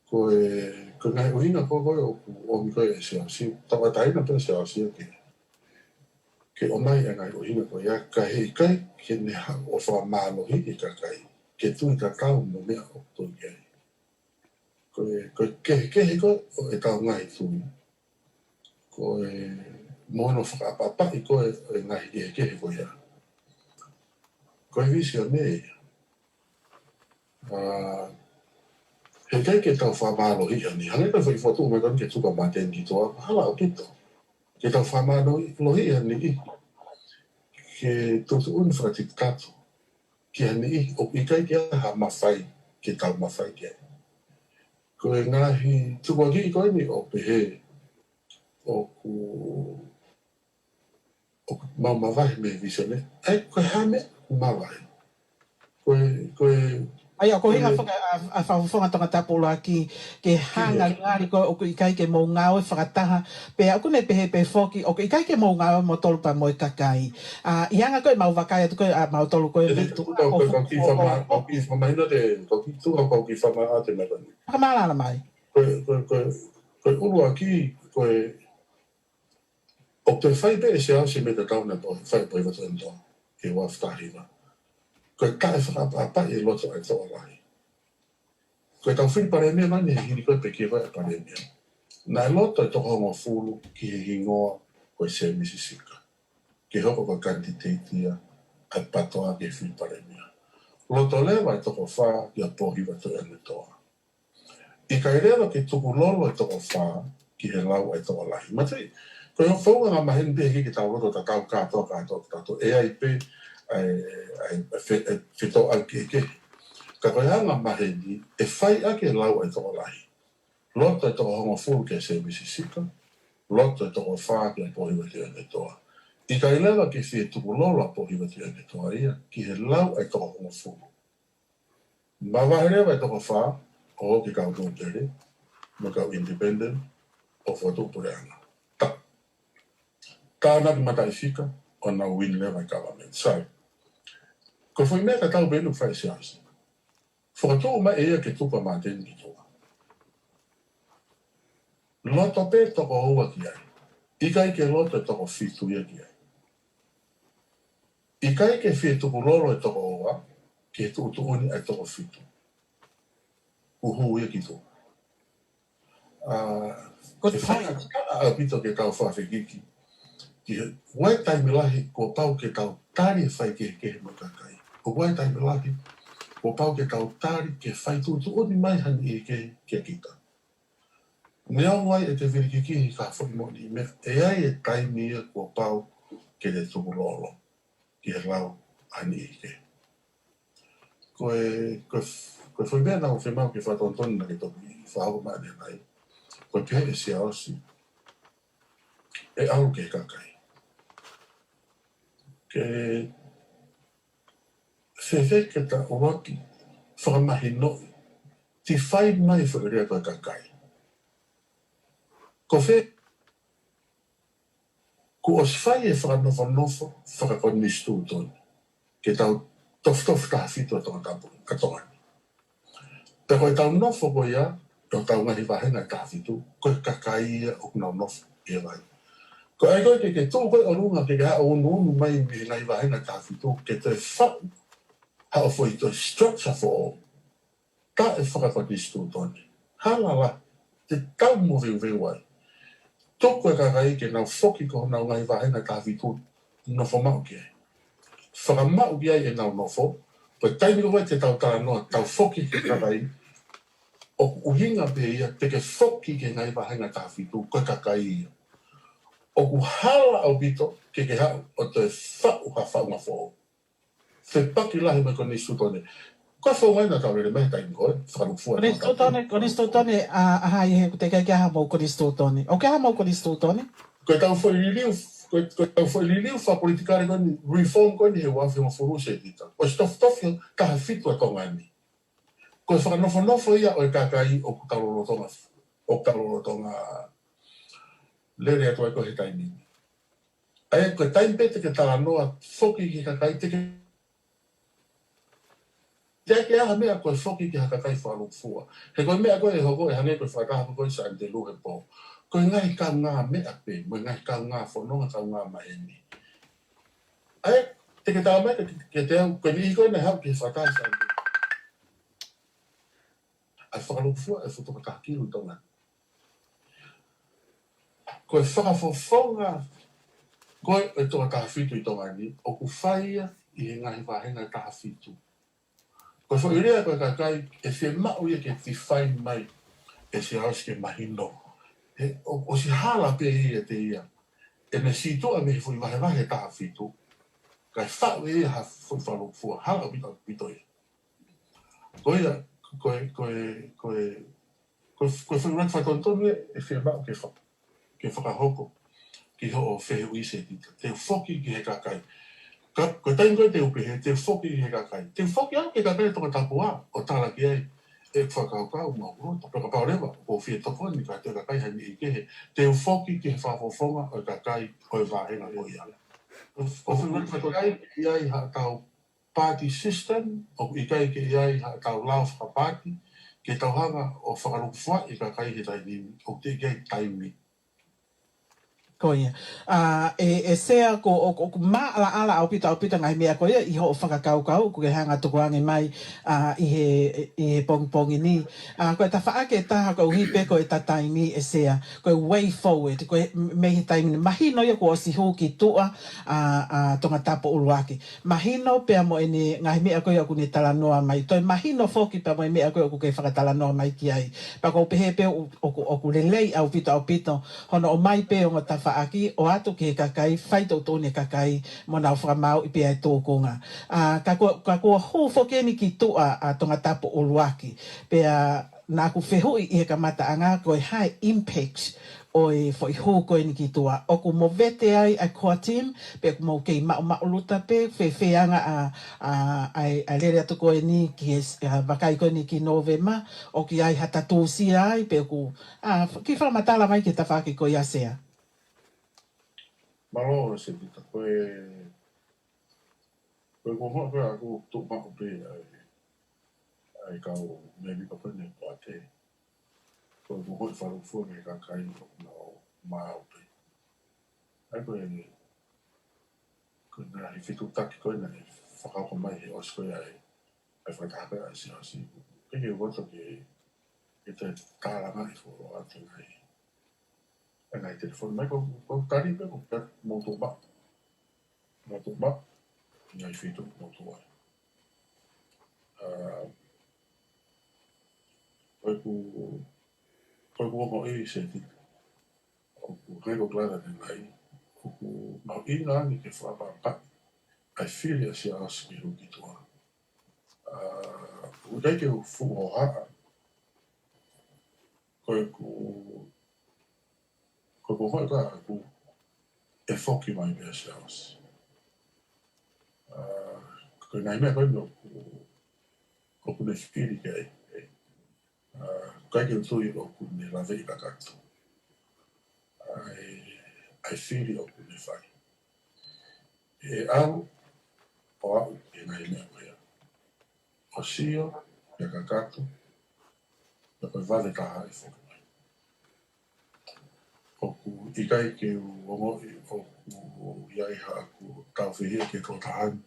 Ko e, ko e ngaahi ʻuhinga ko ē ʻoku ʻomi ko ē ʻe Siaosi, tauʻatāina pē Siaosi ke, ke ʻomai e ngaahi ʻuhinga ko ia, ka heʻikai ke ne haʻu ʻo fakamālohiʻi e kakai ke tui tatau mo e meʻa ʻoku tui ki ai. Ko e, ko e kehekehe ko ē ʻo ʻetau ngaahi tui, ko e, mo hono fakaʻapaʻapaʻi ko ē ʻo e ngaahi kehekehe ko ia, ko e vīsone ia. ʻA, heʻikai ke tau fakamālohiʻi ʻa eni. Hangē ko e foʻi fokotuʻu mai ko eni ke tuku ʻa Māteni ki tuʻa, hala ʻaupito ke tau fakamālohiʻi ʻa eni, ke tuʻutuʻuni fakatikitaki ki ha niʻihi ʻoku ʻikai ke ʻi ai ha mafai ke tau mafai ki ai. Ko e ngaahi tukuakiʻi ko eni ʻo pehē ʻoku, ʻoku mau mavahe mei he vīsone. ʻAi, ko e hā e meʻa ʻoku mavahe? Ko e, ko e, ʻA ia, ko e ʻuhinga ia foki ʻa, ʻa Fakafofonga Tongatapu ʻUluaki ke hā, ia, ngalingali ko ē ʻoku ʻikai ke mou ngāue fakataha, pea ʻoku ne pehē pē foki ʻoku ʻikai ke mou ngāue moutolu pea mo e kakai. ʻA, ʻi he anga ko ē ʻemau vakai atu ko ē ʻa mautolu ko ē, ʻe, mei tuʻa, ko e, ko e, ko e kiʻi fakama-, ko e kiʻi fakamahinó te, ko e kiʻi tuʻa, ko e kiʻi fakamaʻa te mata ni. Fakamālō mai. Ko e, ko e, ko e, ko e ʻuluaki, ko e, ʻoku toe fai pē ʻe Siaosi e meʻa tatau naʻe toe fai ʻe Pohiva Tuʻiʻonetoa ʻi he ua afe taha hiva. Ko e taʻefakaʻapaʻapaʻi e loto ʻa e tokolahi. Ko ʻetau fili palēmia mai ni, hili ko ē pekia ko ē ʻa e palēmia, naʻe loto e toko hongofulu ki he hingoa ko e Sēmisi Sika, ke hoko ko e kanititeiti ia ʻa e PATOA ki he fili palēmia. Loto leva e toko fā kia Pohiva Tuʻiʻonetoa. ʻIkai leva ke tukulolo e toko fā ki he lau ʻa e tokolahi. Mātuʻaki, ko e founga angamaheni pē ke tau loto tatau kātoa, kātoa, kātoa. ʻE ʻi ai pē ʻa e, ʻa e, ʻa e fe-, ʻa e fetōʻaki kehekehe. Ka ko e angamaheni, ʻe fai ʻaki e lau ʻa e tokolahi. Loto e toko hongofulu kia Sēmisi Sika, loto e toko fā kia Pohiva Tuʻiʻonetoa. ʻIkai leva ke fie tukulolo ʻa Pohiva Tuʻiʻonetoa ia ki he lau ʻa e toko hongofulu. Mavahe leva e toko fā ʻo aʻu ki he kau nōpele, mo e kau independent, ʻo fokotuʻu puleʻanga. Ta-, tānaki mataʻifika, ʻo nau win leva e government. So, ko e foʻi meʻa tatau pē eni ʻoku fai ʻe Siaosi. Fokotuʻu mai ʻe ia ke tuku ʻa Māteni ki tuʻa. Loto pē toko ua ki ai. ʻIkai ke loto e toko fitu ia ki ai. ʻIkai ke fie tukulolo e toko ua ki he tuʻutuʻuni ʻa e toko fitu. Kuo hū ia ki tuʻa. ʻA, ko e ʻe fai, fai ʻaupito ke tau fakafekiki ki he, ʻoku ʻi ai e taimi lahi kuo pau ke tau tali e faikehekehe mo e kakai. ʻOku ʻi ai e taimi lahi kuo pau ke tau tali ke fai tuʻutuʻuni mai ha niʻihi kehe kia kita. Neongo ai ʻete filikikihi ki ha foʻi moʻoniʻi meʻa, ʻe ʻi ai e taimi ia kuo pau ke te tukulolo ki he lau ʻa e niʻihi kehe. Ko e, ko e, ko e foʻi meʻa naʻa ku fiemaʻu ke fakatonutonu naʻa ke toki fakahoko mai ʻanenai. Ko e pehē ʻe Siaosi, ʻe ʻalu ki he kakai. Ke fēfē ke ta ʻuluaki fakamahinoʻi, tifai mai e foʻi lea ko e kakai. Ko fē, kuo ʻosi fai e fakanofonofo fakakonisitūtone ke tau tofutofu taha fitu ʻa Tongatapu, ʻa Tonga ni. Pea ko ʻetau nofo ko ia, ʻi hotau ngaahi vāhenga ʻe taha fitu, ko e kakai ia ʻoku nau nofo ʻi he vai. Ko e ʻai ko ē ke, ke tuʻu ko ē ʻolunga ke, ke haʻu ʻunuʻunu mai mei he ngaahi vāhenga ʻe taha fitu, ke toe faʻu haʻo foʻi toe structure foʻou, taʻefakakonisitūtone. Hala lahi, te tau moveuveu ai. Tuku e kakai ke nau foki ko honau ngaahi vāhenga taha fitu, nofo maʻu ki ai. Fakamaʻu ki ai ʻenau nofo, ko e taimi ko ē te tau talanoa, tau foki ki he kakai, ʻoku ʻuhinga pē ia, te ke foki ki he ngaahi vāhenga taha fitu, ko e kakai ia. ʻOku hala ʻaupito ke ke haʻu ʻo toe faʻu ha faʻunga foʻou. Fepaki lahi mo e konisitūtone. Ko e founga ia naʻa tau lele mai he taimi ko ē, fakalūkufua. Konisitūtone, konisitūtone, ʻa, ʻa hai he kuo teʻeki ai ke ʻi ai hamou konisitūtone. ʻOku ʻi ai hamou konisitūtone? Ko e tau foʻi liliu, ko e, ko e tau foʻi liliu fakapolitikale ko eni, reform ko eni he ua afe hongofulu Setita. ʻOsi tofutofu taha fitu ʻa Tonga ni. Ko e fakanofonofo ia ʻo e kakai ʻoku tau lolotonga, ʻoku tau lolotonga lele atu ai ko ē he taimi ni. ʻA ia, ko e taimi pē te ke talanoa, foki ki he kakai, te ke, te ke ʻai ha meʻa ko e foki ki ha kakai fakalūkufua. He ko e meʻa ko ē ʻe hoko ʻe hangē ko e fakataha ko ē ʻa Sānitelū he pō. Ko e ngaahi kaungāmeʻa pē, mo e ngaahi kaungā fononga, kaungā maheni. ʻA ia, te ke talamai ke, ke te au, ko e niʻihi ko ē naʻe haʻu ki he fakataha ʻa Sānitelū. ʻA e fakalūkufua ʻe futu katakilu ʻi Tonga. Ko e fakafofonga ko ē ʻo e Tonga taha fitu ʻi Tonga ni, ʻoku fai ia ʻi he ngaahi vāhenga taha fitu. Ko e foʻi lea ko e kakai, ʻe fiemaʻu ia ke define mai ʻe Siaosi ke mahino. He ʻo, ʻosi hala pē ia ʻiate ia. ʻEne sītuʻa mei he foʻi vahevahe taha fitu, kae faʻu ʻe ia ha foʻi fakalūkufua, hala ʻaupito, ʻaupito ia. Ko ia, ko e, ko e, ko e, ko e, ko e foʻi ʻuluaki fakatonutonu ē, ʻe fiemaʻu ke fa-, ke fakahoko ki hoʻo fehuʻi Setita. Te u foki ki he kakai. Ka, ko e taimi ko ē te u pehē, te u foki ki he kakai. Te u foki au ki he kakai ʻo Tongatapu ʻo tala ki ai ʻeku fakakaukau mo hoku loto. Pea kapau leva ʻoku ou fie tokoni ki ha toe kakai ha niʻihi kehe, te u foki ki he fakafofonga ʻo e kakai ʻo e vāhenga ko ia. Ko e foʻi ʻuluaki fakatonutonu ē, ʻi ai haʻatau party system, ʻoku ʻikai ke ʻi ai haʻatau lao fakapaati, ke tau hanga ʻo fakalūkufuaʻi e kakai he taimi ni, ʻoku teʻeki ai taimi. Ko ia. ʻA, ʻe, ʻe Sea, ko, ʻo, ʻoku maʻalaʻala ʻaupito, ʻaupito ngaahi meʻa ko ia ʻi hoʻo fakakaukau, ʻoku ke hanga ʻo tukuange mai, ʻa, ʻi he, ʻi he pongipongi ni. ʻA, ko e tafaʻaki ʻe taha koeʻuhi pē ko ʻeta taimi ʻe Sea, ko e way forward, ko e m-, mei he taimi ni. Mahino ia kuo ʻosi hū ki tuʻa ʻa, ʻa Tongatapu ʻuluaki. Mahino pea mo ʻene ngaahi meʻa ko ia ʻoku ne talanoa mai. Toe mahino foki pea mo e meʻa ko ia ʻoku ke fakatalanoa mai ki ai. Pea ʻoku ou pehē pē ʻoku, ʻoku, ʻoku lelei ʻaupito, ʻaupito hono ʻomai pē ongo tafaʻaki ʻo ʻoatu ki he kakai, fai tuʻutuʻuni e kakai mo nau fakamaauʻi pē ʻa e tūkunga. ʻA, ka kuo, ka kuo hū foki eni ki tuʻa ʻa Tongatapu ʻuluaki. Pea naʻa ku fehuʻi ʻi he kamataʻanga ko e hā e impact ʻo e foʻi hū ko eni ki tuʻa. ʻOku movete ai ʻa e core team, pe ʻoku mou kei maʻumaʻuluta pē, fēfē anga ʻa, ʻa, ʻa e, ʻa e lele atu ko eni ki he s-, ʻa, vakai ko eni ki Nōvema, ʻoku ʻi ai ha tatūsia ai, pe ʻoku, ʻa, f-, kiʻi fakamatala mai ki he tafaʻaki ko ia Sea. Mālō Setita, ko e, ko e kuonga ko ē ʻoku tuʻu maʻu pē ʻa e, ʻa e kau mēmipa ko eni ʻo e poate. Ko e kuonga ko ē fakalūkufua ki he kakai ʻoku nau maau pē. ʻA ia ko e, ko e ngaahi fetuʻutaki ko ē naʻe fakahoko mai he ʻosi ko ē ʻa e, ʻa e fakataha ko ē ʻa Siaosi. Ke ke uata ke, ke te tālanga ʻi folo atu ngaahi, ʻa e ngaahi telefoni mai ko, ko tali pē ko pea mou tuʻu maʻu. Mou tuʻu maʻu, ngaahi fetuʻu mou tuʻu ai. ʻA, ko ʻeku, ko ʻeku ongoʻi Setita, ʻoku hei ko Glada ne ngai, ʻoku mahuʻinga ange ke fakapapauʻi ʻa e fili ʻa Siaosi ke hū ki tuʻa. ʻA, ʻoku ʻikai ke u fuʻu hohaʻa, ko ʻeku, ko ʻeku ongoʻi ko ē ʻoku ʻe foki mai pē ʻa Siaosi. ʻA, ko e ngaahi meʻa ko eni ʻoku, ʻoku ne fili ki ai, ʻe, ʻa, ʻikai ke u tui ʻoku ne laveʻi kakato ʻa e, ʻa e fili ʻoku ne fai. ʻE ʻalu ʻo aʻu ki he ngaahi meʻa ko ia. ʻO sio, pea kakato, pea ko e vave taha ʻe foki mai. ʻOku ʻikai ke u ongoʻi ʻoku ʻi ai haʻaku tāufehiʻa ki he tokotaha ni,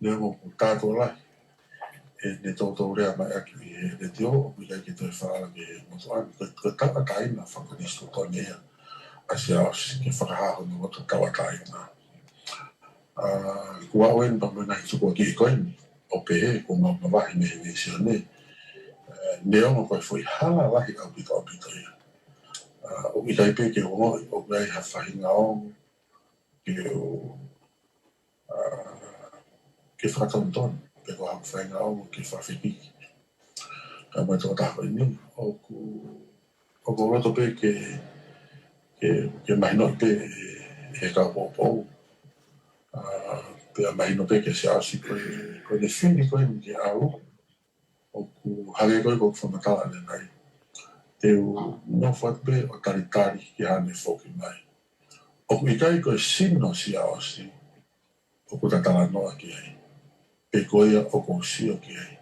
neongo ʻoku tātuʻa lahi ʻene toutou lea mai ʻaki ʻi he letiō, ʻoku ʻikai ke toe falala ki he motuʻa ni, ko e, ko e tauʻatāina fakakonisitūtone ia ʻa Siaosi ke fakahā hono loto tauʻatāina. ʻA, kuo aʻu eni pea mo e ngaahi tukuakiʻi ko eni, ʻo pehē kuo mau mavahe mei he Vīsone. ʻE, neongo ko e foʻi hala lahi ʻaupito ʻaupito ia. ʻA, ʻoku ʻikai pē ke u ongoʻi ʻoku ʻi ai ha faʻahinga ongo ke u, ʻa, ke fakatonutonu, pe ko ha faʻahinga ongo ke fakafekiki. Ka mo e tokotaha ko eni, ʻoku, ʻoku ou loto pē ke, ke, ke mahinoʻi pē ʻe he kau poupou. ʻA, pea mahino pē kia Siaosi ko e, ko ʻene fili ko eni ke ʻalu, ʻoku hangē ko e, ko e fakamatala ʻanenai. Te u nofo atu pē ʻo talitali ki haʻane foki mai. ʻOku ʻikai ko e sino ʻo Siaosi ʻoku ta talanoa ki ai, pe ko ia ʻoku ou sio ki ai.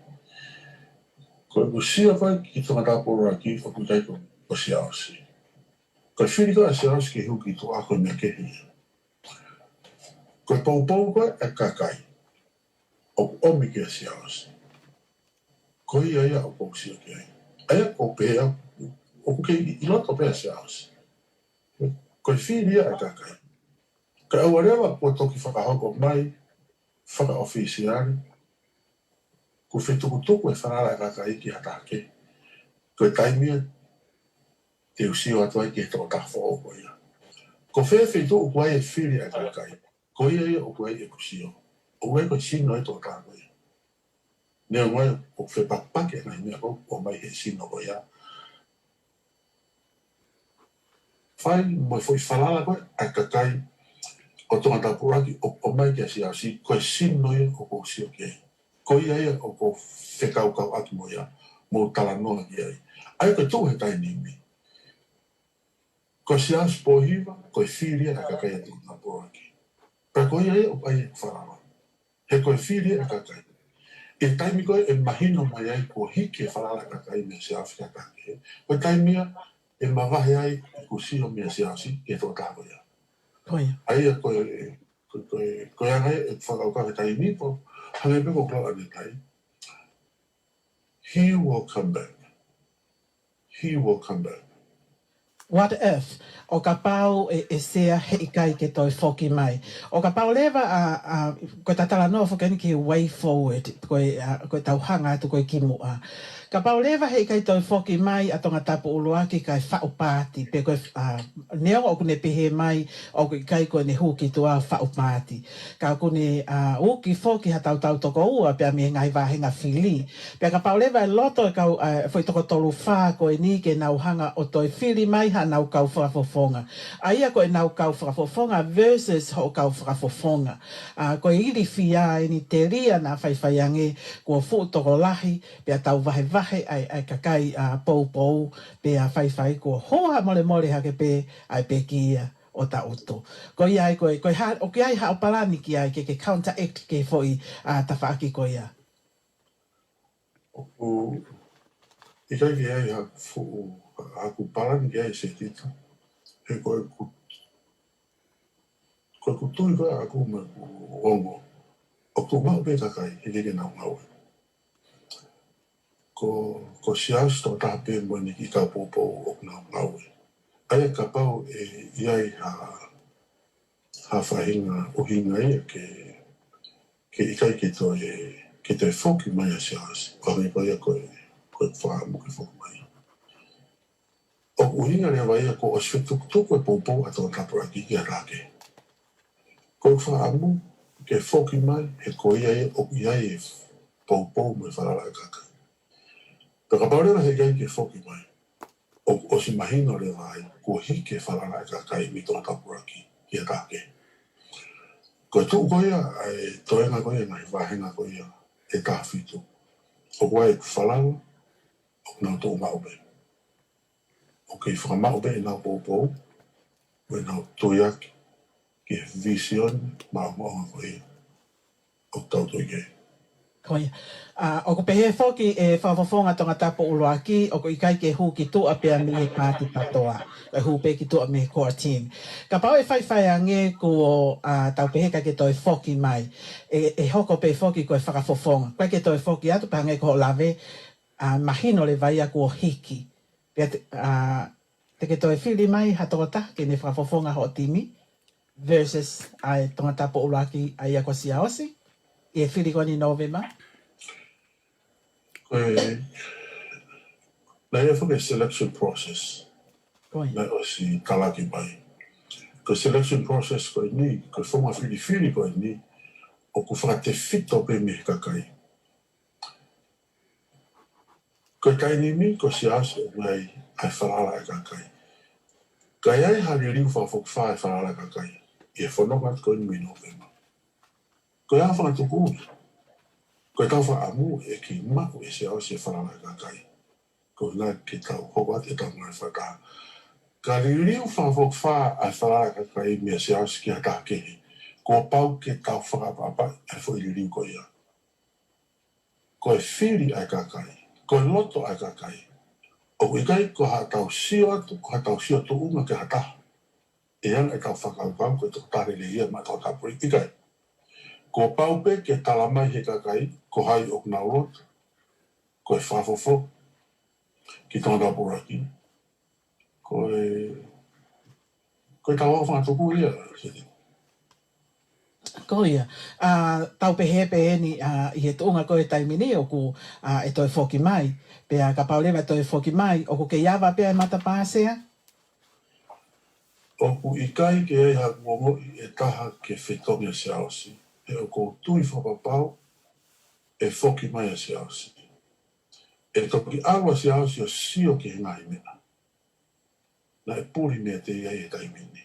Ko ʻeku sio ko ē ki Tongatapu ʻUluaki ʻoku ʻikai ko, ko Siaosi. Ko e fili ko ē ʻa Siaosi ke hū ki tuʻa ko e meʻa kehe ia. Ko e poupou ko ē ʻa e kakai ʻoku ʻomi kia Siaosi, ko ia ia ʻoku ou sio ki ai. ʻA ia ʻoku ou pehē au, ʻoku kei ʻi loto pē ʻa Siaosi. Ko e fili ia ʻa e kakai. Ka ʻoua leva kuo toki fakahoko mai fakaʻofisiale, kuo fetukutuku e falala ʻa e kakai ki ha taha kehe. Ko e taimi ia te u sio atu ai ki he tokotaha foʻou ko ia. Ko fē feituʻu ʻoku ʻi ai e fili ʻa e kakai, ko ia ia ʻoku ʻi ai ʻeku sio. ʻOku ʻikai ko e sino ʻo e tokotaha ko ia. Neongo ʻoku fepakipaki e ngaahi meʻa ʻoku ʻomai he sino ko ia. Fai mo e foʻi falala ko ē ʻa e kakai ʻo Tongatapu ʻUluaki ʻoku ʻomai kia Siaosi, ko e sino ia ʻoku ou sio ki ai. Ko ia ia ʻoku ou fekaukauʻaki mo ia, mo talanoa ki ai. ʻA ia ko e tuʻu he taimi ni, ko Siaosi Pōhiva, ko e fili ia ʻa e kakai ʻa Tongatapu ʻUluaki. Pea ko ia ia ʻoku ʻi ai ʻeku falala. He ko e fili ia ʻa e kakai. ʻI he taimi ko ē ʻe mahino mai ai kuo hiki e falala ʻa e kakai meia Siaosi ki ha taha kehe, ko e taimi ia ʻe mavahe ai ʻeku sio meia Siaosi ki he tokotaha ko ia. Ko ia. ʻA ia ko e, ko e, ko e, ko e anga ia ʻeku fakakaukau he taimi ni, pea hangē pē ko e lau ʻanenai. He will come back. He will come back. What if, ʻo kapau ʻe, ʻe Sea heʻikai ke toe foki mai? ʻO kapau leva ʻa, ʻa, ko e talanoa foki eni ki he way forward, ko e, ʻa, ko e tau hanga atu ko ē ki muʻa. Kapau leva heʻikai toe foki mai ʻa Tongatapu ʻUluaki kae faʻu paati, pe ko e, ʻa, neongo ʻoku ne pehē mai ʻoku ʻikai ko ʻene hū ki tuʻa ʻo faʻu paati. Ka ʻoku ne, ʻa, uki foki ha tautau toko ua pea mei he ngaahi vāhenga fili. Pea kapau leva ʻe loto e kau, ʻa, foʻi toko tolu fā ko eni ke nau hanga ʻo toe fili mai haʻanau kau fakafofonga. ʻA ia ko ʻenau kau fakafofonga versus hoʻo kau fakafofonga. ʻA, ko e ilifia eni telia naʻa faifai ange kuo fuʻu tokolahi, pea tau vahevahe ʻa e, ʻa e kakai, ʻa, poupou, pea faifai kuo hoa molemole hake pē ʻa e pekia ʻo ta ʻutu. Ko ia ai ko e, ko e ha, ʻoku ʻi ai haʻo palani ki ai ke, ke counteract ki he foʻi, ʻa, tafaʻaki ko ia? ʻOku ʻikai ke ʻi ai haku fuʻu, haku palani ki ai Setita. He ko ʻeku, ko ʻeku tui ko ē ʻaʻaku mo ʻeku ongo, ʻoku tuʻu maʻu pē kakai, heʻikai ke nau ngāue. Ko, ko Siaosi tokotaha pē mo ʻene kiʻi kau poupou ʻoku nau ngāue. ʻA ia kapau ʻe ʻi ai ha, ha faʻahinga ʻuhinga ia ke, ke ʻikai ke toe, ke toe foki mai ʻa Siaosi, ʻo hangē ko ia ko e, ko e fakaʻamu ke foki mai. ʻOku ʻuhinga leva ia kuo ʻosi fetukutuku e poupou ʻa Tongatapu ʻUluaki ki ha taha kehe. Ko e fakaʻamu ke foki mai, he ko ia ia ʻoku ʻi ai e poupou mo e falala ʻa e kakai. Pea kapau leva heʻikai ke foki mai, ʻoku ʻosi mahino leva ai kuo hiki e falala ʻa e kakai mei Tongatapu ʻUluaki ki ha taha kehe. Ko e tuʻu ko ia ʻa e toenga ko ia ngaahi vāhenga ko ia ʻe taha fitu, ʻoku ʻi ai ʻeku falala ʻoku nau tuʻu maʻu pē. ʻOku kei fakamaʻu pē ʻenau poupou, mo ʻenau tuiaki ki he vīsone maʻongoʻonga ko ia ʻoku tau tui ki ai. Ko ia. ʻA, ʻoku pehē foki ʻe Fakafofonga Tongatapu ʻUluaki, ʻoku ʻikai ke hū ki tuʻa pea mei he paati PATOA. Ko e hū pē ki tuʻa mei he core team. Kapau ʻe faifai ange kuo, ʻa, tau pehē ʻikai ke toe foki mai. ʻE, ʻe hoko pē foki ko e fakafofonga. ʻIkai ke toe foki atu pea hangē ko hoʻo lave, ʻa, mahino leva ia kuo hiki. Pea te, ʻa, te ke toe fili mai ha tokotaha ke ne fakafofonga hoʻo timi versus ʻa e Tongatapu ʻUluaki ʻa ia ko Siaosi ʻi he fili ko eni November? Ko e, naʻe ʻi ai foki e selection process. Ko ia. Naʻe ʻosi talaki mai. Ko e selection process ko eni, ko e founga filifili ko eni, ʻoku fakatefito pē mei he kakai. Ko e taimi ni ko Siaosi ʻoku ʻi ai ʻa e falala ʻa e kakai. Ka ʻi ai ha liliu fakafokifā ʻa e falala ʻa e kakai ʻi he fononga ko eni mei November. Ko e ʻaho fakatuku, ko e tau fakaʻamu ʻe kiʻi maʻu ʻe Siaosi e falala ʻa e kakai. Ko e ʻuhinga ke tau hoko atu ʻetau ngāue fakataha. Ka liliu fakafokifā ʻa e falala ʻa e kakai meia Siaosi ki ha taha kehe, kuo pau ke tau fakaʻapaʻapaʻi ʻa e foʻi liliu ko ia. Ko e fili ʻa e kakai, ko e loto ʻa e kakai. ʻOku ʻikai ko haʻatau sio atu, ko haʻatau sio tuʻunga ki ha taha. ʻE anga ʻetau fakakaukau ko e tokotaha lelei ia maʻa Tongatapu, ʻikai. Kuo pau pē ke tala mai he kakai ko hai ʻoku nau loto, ko e fakafofonga ki Tongatapu ʻUluaki. Ko e, ko e tau ʻaho fakatuku ia. Ko ia. ʻA, tau pehē pē eni, ʻa, ʻi he tuʻunga ko e taimi ni ʻoku, ʻa, ʻe toe foki mai. Pea kapau leva ʻe toe foki mai, ʻoku kei ava pē ʻa e matapā, Sea? ʻOku ʻikai ke ʻi ai haʻaku ongoʻi ʻe taha ke fetongi ʻa Siaosi. He ʻoku ou tui fakapapau ʻe foki mai ʻa Siaosi. ʻE toki ʻalu ʻa Siaosi ʻo sio ki he ngaahi meʻa naʻe puli meiate ia ʻi he taimi ni.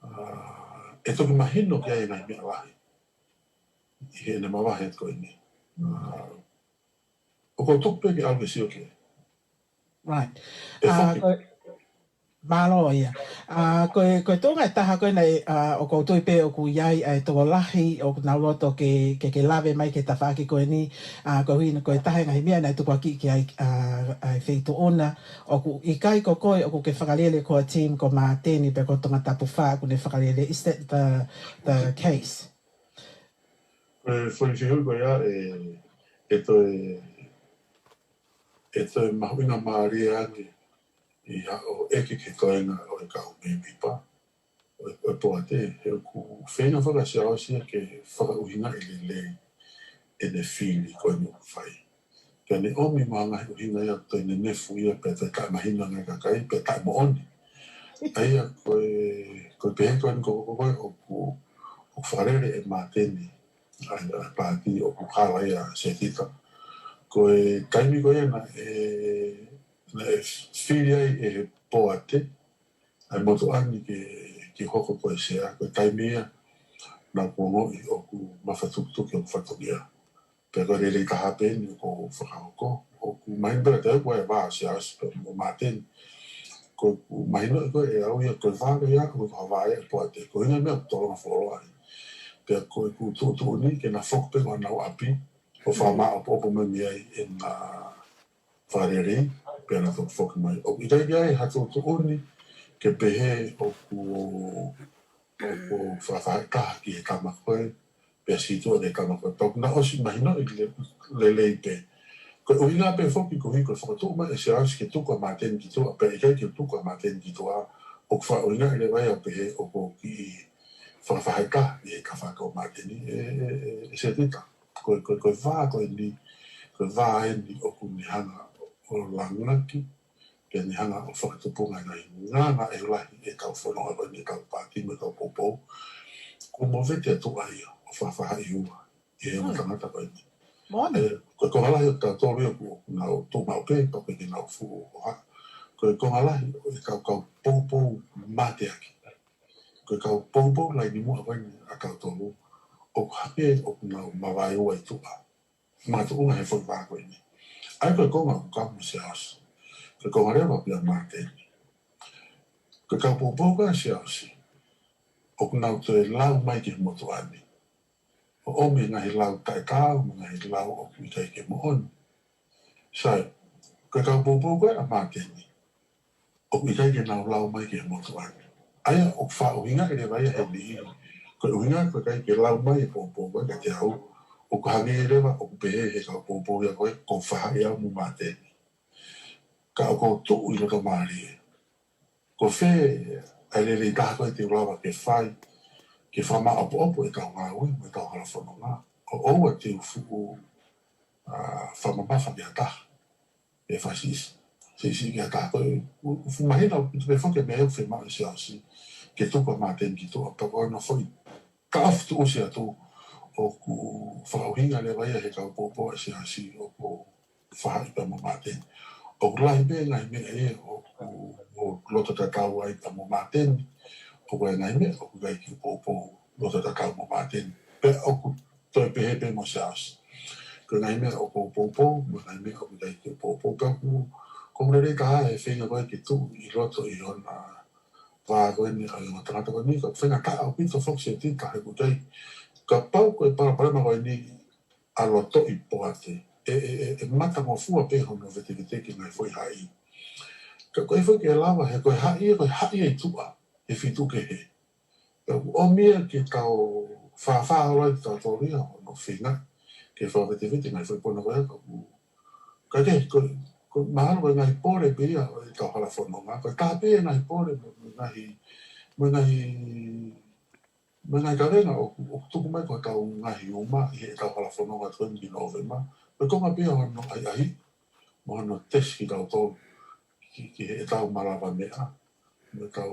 ʻA, ʻe toki mahino ki ai e ngaahi meʻa lahi ʻi heʻene mavahe ko eni. ʻA, ʻoku ou tuku pē ke ʻalu ke sio ki ai. Right. ʻE ʻA, foki. Ko e, mālō ia. ʻA, ko e, ko e tuʻunga ʻe taha ko ena, ʻa, ʻoku ou tui pē ʻoku ʻi ai ʻa e tokolahi ʻoku nau loto ke, ke, ke lave mai ki he tafaʻaki ko eni, ʻa, koeʻuhi ko e taha e ngaahi meʻa naʻe tukuakiʻi ki ai, ʻa, ʻa e feituʻu na, ʻoku ʻikai ko koe ʻoku ke fakalele core team, ko Māteni pē ko Tongatapu Fā ʻoku ne fakalele. Is that the, the case? Ko e foʻi fehuʻi ko ia ʻe, ʻe toe, ʻe toe mahuʻinga mālie ange ʻi haʻo ʻeke ki he toenga ʻo e kau mēmipa ʻo e, ʻo e poate, he ʻoku feinga faka-Siaosi ia ke fakaʻuhingaʻi lelei ʻene fili ko eni ʻoku fai. Pea ne ʻomi mo e ngaahi ʻuhinga ia ʻoku toe nenefu ia pea toe taʻemahino ange ki he kakai, pea taʻemoʻoni. ʻA ia ko e, ko e pehē ko eni ko, ko, ko e ʻoku, ʻoku fakalele ʻe Māteni ʻa e, ʻa e paati ʻoku hala ia Setita. Ko e taimi ko ia naʻe, naʻe fili ai ʻe he poate ʻa e motuʻa ni ke, ke hoko ko e sea, ko e taimi ia naʻa ku ongoʻi ʻoku mafatukutuku ʻoku fatongia. Pea ko e lelei taha pē eni ʻoku ou fakahoko, ʻoku mahino pē kiate au ko e vā ʻa Siaosi pea mo Māteni. Ko ʻeku mahinoʻi ko ē ʻe au ia ko e vā ko ia, ko e vā ia ʻa e poate, ko e ʻuhinga meʻa ʻoku tolonga fuoloa ai. Pea ko ʻeku tuʻutuʻuni ke na foki pē ki honau ʻapi, ʻo fakamāʻopoʻopo mai mei ai ʻena fakalelei, pea na toki foki mai. ʻOku ʻikai ke ʻi ai ha tuʻutuʻuni ke pehē ʻoku, ʻoku fakafaʻitaha ki he tama ko ē, pea sītuʻa ki he tama ko ē. Pea ʻoku na ʻosi mahinoʻi le-, lelei pē. Ko e ʻuhinga pē foki koeʻuhi ko e fakatuʻu mai ʻe Siaosi ke tuku ʻa Māteni ki tuʻa, pea ʻikai ke tuku ʻa Māteni ki tuʻa, ʻoku fakaʻuhingaʻi leva ia ʻo pehē ʻoku kiʻi fakafaʻitaha ʻi he tafaʻaki ʻo Māteni, ʻe, ʻe, ʻe, ʻe Setita. Ko e, ko e, ko e vā ko eni, ko e vā eni ʻoku ne hanga ʻo langaki, pea ne hanga ʻo fakatupunga e ngaahi ngāngāʻehu lahi ʻetau fononga ko eni, ʻetau paati mo ʻetau poupou. Kuo movete atu ʻa ia ʻo fakafaʻahi ua ʻi he ongo tangata ko eni. Moʻoni. ʻE, ko e konga lahi ʻo tautolu ia ʻoku, ʻoku nau tuʻu maʻu pē, pea ʻikai ke nau fuʻu ʻoha. Ko e konga lahi ʻo e kau, kau poupou mateaki. Ko e kau poupou laine muʻa ko eni ʻa tautolu, ʻoku hangē ʻoku nau mavaeua ʻi tuʻa. Makatuʻunga he foʻi vā ko eni. ʻA ia ko e konga ʻoku kau mo Siaosi. Ko e konga leva pē ʻa Māteni. Ko e kau poupou ko ē ʻa Siaosi, ʻoku nau toe lau mai ki he motuʻa ni. ʻo ʻomi e ngaahi lau taʻetaau mo e ngaahi lau ʻoku ʻikai ke moʻoni. Sai, ko e kau poupou ko ē ʻa Māteni, ʻoku ʻikai ke nau lau mai ki he motuʻa ni. ʻA ia ʻoku faʻa ʻuhingaʻi leva ia he niʻihi. Ko e ʻuhinga ko e ʻikai ke lau mai e poupou ko ē kiate au, ʻoku hangē leva ʻoku pehē he kau poupou ia ko ē, ko e faʻahi au mo Māteni. Ka ʻoku ou tuʻu ʻi loto mālie. Ko fē ʻa e lelei taha ko ē te u lava ke fai, ke fakamāʻopoʻopo ʻetau ngāue mo ʻetau hala fononga, ʻo ʻoua te u fuʻu, ā, fakamamafa ki ha taha, pe fakasiʻisiʻi, siʻisiʻi ki ha taha. Ko e, u, u fuʻu mahino ʻaupito pē foki e meʻa ʻoku fiemaʻu ʻe Siaosi, ke tuku ʻa Māteni ki tuʻa, pea ko hono foʻi taʻofi tuʻusi atu, ʻoku fakaʻuhinga leva ia he kau poupou ʻa Siaosi, ʻoku faʻahi pea mo Māteni. ʻOku lahi pē ngaahi meʻa ia ʻoku, ʻoku loto tatau ai pea mo Māteni. ʻOku ʻi ai ngaahi meʻa ʻoku ʻikai ke poupou loto tatau mo Māteni. Pea ʻoku toe pehē pē mo Siaosi. Ko e ngaahi meʻa ʻoku poupou, mo e ngaahi meʻa ʻoku ʻikai ke poupou. Pea ʻoku, ʻoku lelei taha e feinga ko ē ke tuʻu ʻi loto ʻi hona vā ko eni ʻa e ongo tangata ko eni, ka feinga taha ʻaupito foki Setita he ʻoku ʻikai. Kapau ko e palopalema ko eni ʻa lotoʻi poate, ʻe, ʻe, ʻe, ʻe matangofua pē hono vetevete ki he ngaahi foʻi haʻi. Ka ko e foʻi ke lava he ko e haʻi, ko e haʻi ʻi tuʻa, he feituʻu kehe. Pea ʻoku ʻomi ia ke tau fāfā holo ai tautolu ia hono feinga ke fakavetevete ngaahi foʻi pono ko ē ka ʻoku. Ka ke, ko, ko mahalo ko e ngaahi pole pē ia ʻo ʻetau hala fononga. Ko e taha pē ia ngaahi pole, mo, mo e ngaahi, mo e ngaahi, mo e ngaahi kavenga ʻoku, ʻoku tuku mai ko ʻetau ngaahi uma ʻi heʻetau hala fononga ko eni ki Nōvema. Ko e konga pē ia hono ʻahiʻahi, mo hono tesi kitautolu ki, ki heʻetau malava meʻa, mo ʻetau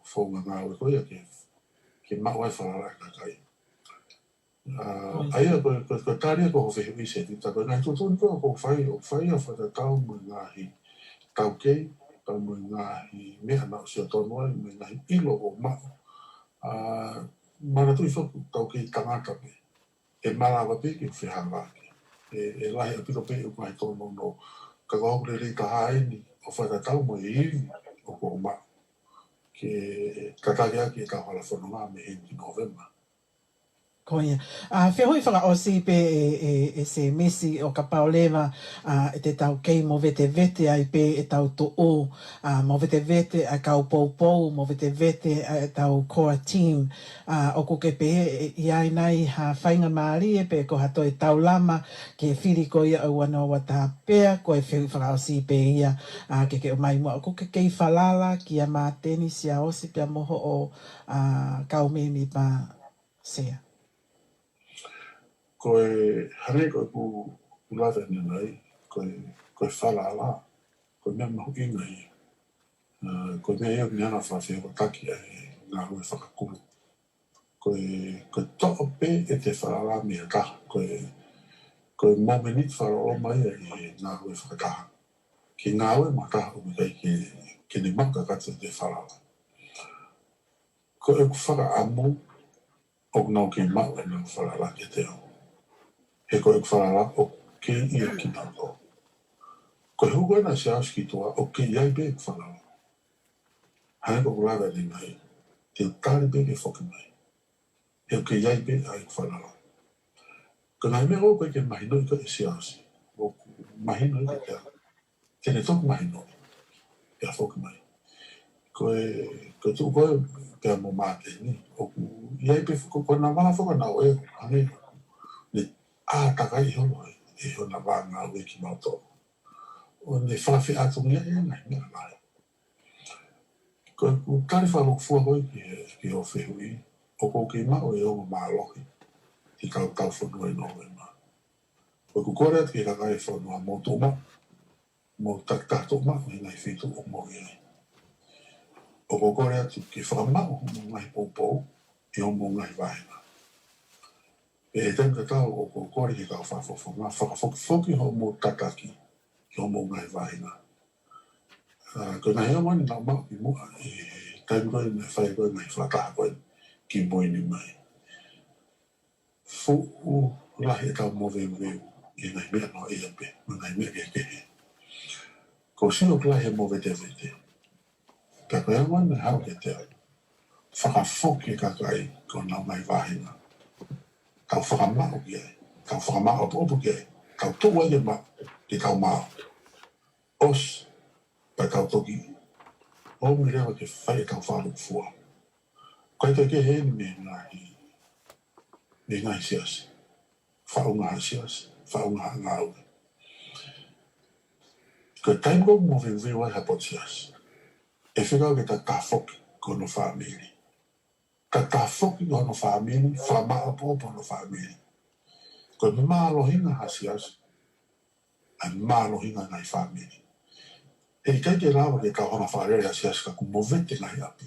founga ngāue ko ia ke, ke maʻu ai falala e kakai. Ā, ʻa ia ko, ko, ko e tali ia ko hoʻo fehuʻi Setita, ko e ngaahi tuʻutuʻuni ko ē ʻoku fai, ʻoku fai ʻo fakatatau mo e ngaahi taukei, pea mo e ngaahi meʻa naʻa ku sio tonu ai, mo e ngaahi ʻilo ʻoku maʻu. Ā, manatuʻi foki taukei tangata pē, ʻe malava pē ke fehangahangai. ʻE, ʻe lahi ʻaupito pē ʻeku ngaahi tōnounou. Ka ko hoku lelei taha eni ʻo fakatatau mo e ivi ʻoku ou maʻu ke tataki ʻaki ʻetau hala fononga mei heni ki Nōvema. Ko ia. Ā, fehuʻi fakaʻosi pē ʻe, ʻe, ʻe Sēmisi ʻo kapau leva, ā, ʻe te taukei mo vetevete ai pē ʻetau tuʻu, ā, mo vetevete ʻa e kau poupou, mo vetevete ʻa ʻetau core team, ā, ʻoku ke pehē ʻe ʻi ai nai ha faingamālie pe ko ha toe taulama ke fili ko ia ʻo ua noa ua taha pea ko e fehuʻi fakaʻosi pē ia, ā, ke ke ʻomai muʻa ʻoku ke kei falala kia Māteni Siaosi pea mo hoʻo, ā, kau mēmipa. Sea. Ko e hangē ko ʻeku, ʻeku lave ʻanenai, ko e, ko e falala, ko e meʻa mahuʻinga ia. Ā, ko e meʻa ia ʻoku ne hanga ʻo fakafehoanaki ʻa e ngāue fakakulu. Ko e, ko e toʻo pē ʻete falala mei ha taha, ko e, ko e momeniti fakaloloma ia ʻi he ngāue fakataha. Ke ngāue mo ha taha ʻoku ʻikai ke, ke ne maʻu kakato ʻete falala. Ko ʻeku fakaʻamu ʻoku nau kei maʻu ʻenau falala kiate au. He ko ʻeku falala ʻoku kei ʻiate kinautolu. Ko e hū ko ena ʻa Siaosi ki tuʻa ʻoku kei ʻi ai pē ʻeku falala. Hangē ko ʻeku lave ʻanenai, te u tali pē ke foki mai. He ʻoku kei ʻi ai pē ʻeku falala. Ko e ngaahi meʻa ʻoku ʻikai ke mahinoʻi ko ē ʻe Siaosi, ʻoku mahinoʻi kiate au. Te ne toki mahinoʻi pea foki mai. Ko e, ko e tuʻu ko ē pea mo Māteni, ʻoku ʻi ai pē fo-, ko, ko ʻena vā foki ʻana ʻo e, hangē ne ʻātakai holo ʻe, ʻe hona vā ngāue kimautolu. ʻO ne fakafeʻātungia e ngaahi meʻa lahi. Ko ʻeku tali fakalūkufua ko ē ki he, ki hoʻo fehuʻi, ʻoku ou kei maʻu e ongo mālohi ke tau taufonua ʻi Nōvema. Ko ʻeku kole atu ki he kakai e fonua, mou tuʻu maʻu, mou takitaha tuʻu maʻu ʻi he ngaahi feituʻu ʻoku mou ʻi ai. ʻOku ou kole atu ke fakamaʻu hoʻomou ngaahi poupou ʻi hoʻomou ngaahi vāhenga. Pea ʻi he taimi tatau ʻoku ou kole ki he kau fakafofonga, fakafokifoki hoʻomou tataki ʻi hoʻomou ngaahi vāhenga. Ā, ko e ngaahi ongo ni naʻa ku maʻu ki muʻa ʻi he taimi ko ē naʻe fai ko ē ngaahi fakataha ko ē kimui ni mai. Fuʻu lahi ʻetau moveuveu ʻi he ngaahi meʻa noaʻia pē, mo e ngaahi meʻa kehekehe. Ko e sio ʻoku lahi e movetevete. Pea ko e ongo ni naʻe haʻu kiate au, fakafoki e kakai ki honau ngaahi vāhenga. Tau fakamaʻu ki ai, tau fakamaʻopoʻopo ki ai, tau tuʻu ai ke ma, ke tau maʻu. ʻOsi, pea tau toki ʻomi leva ke fai ʻetau fakalūkufua. Ko e kehekehe eni mei he ngaahi, mei he ngaahi siasi. Faʻunga ha siasi, faʻunga ha ngāue. Ko e taimi ko ē ʻoku moveuveu ai ha potu siasi, ʻe fekau ke ta tafoki ki hono fāmili. Ta tafoki ki hono fāmili, fakamaʻopoʻopo hono fāmili. Ko e mālohinga ha siasi, ʻa e mālohinga ngaahi fāmili. Heʻikai ke lava ke tau hanga fakalele ha siasi ka kuo movete ngaahi ʻapi.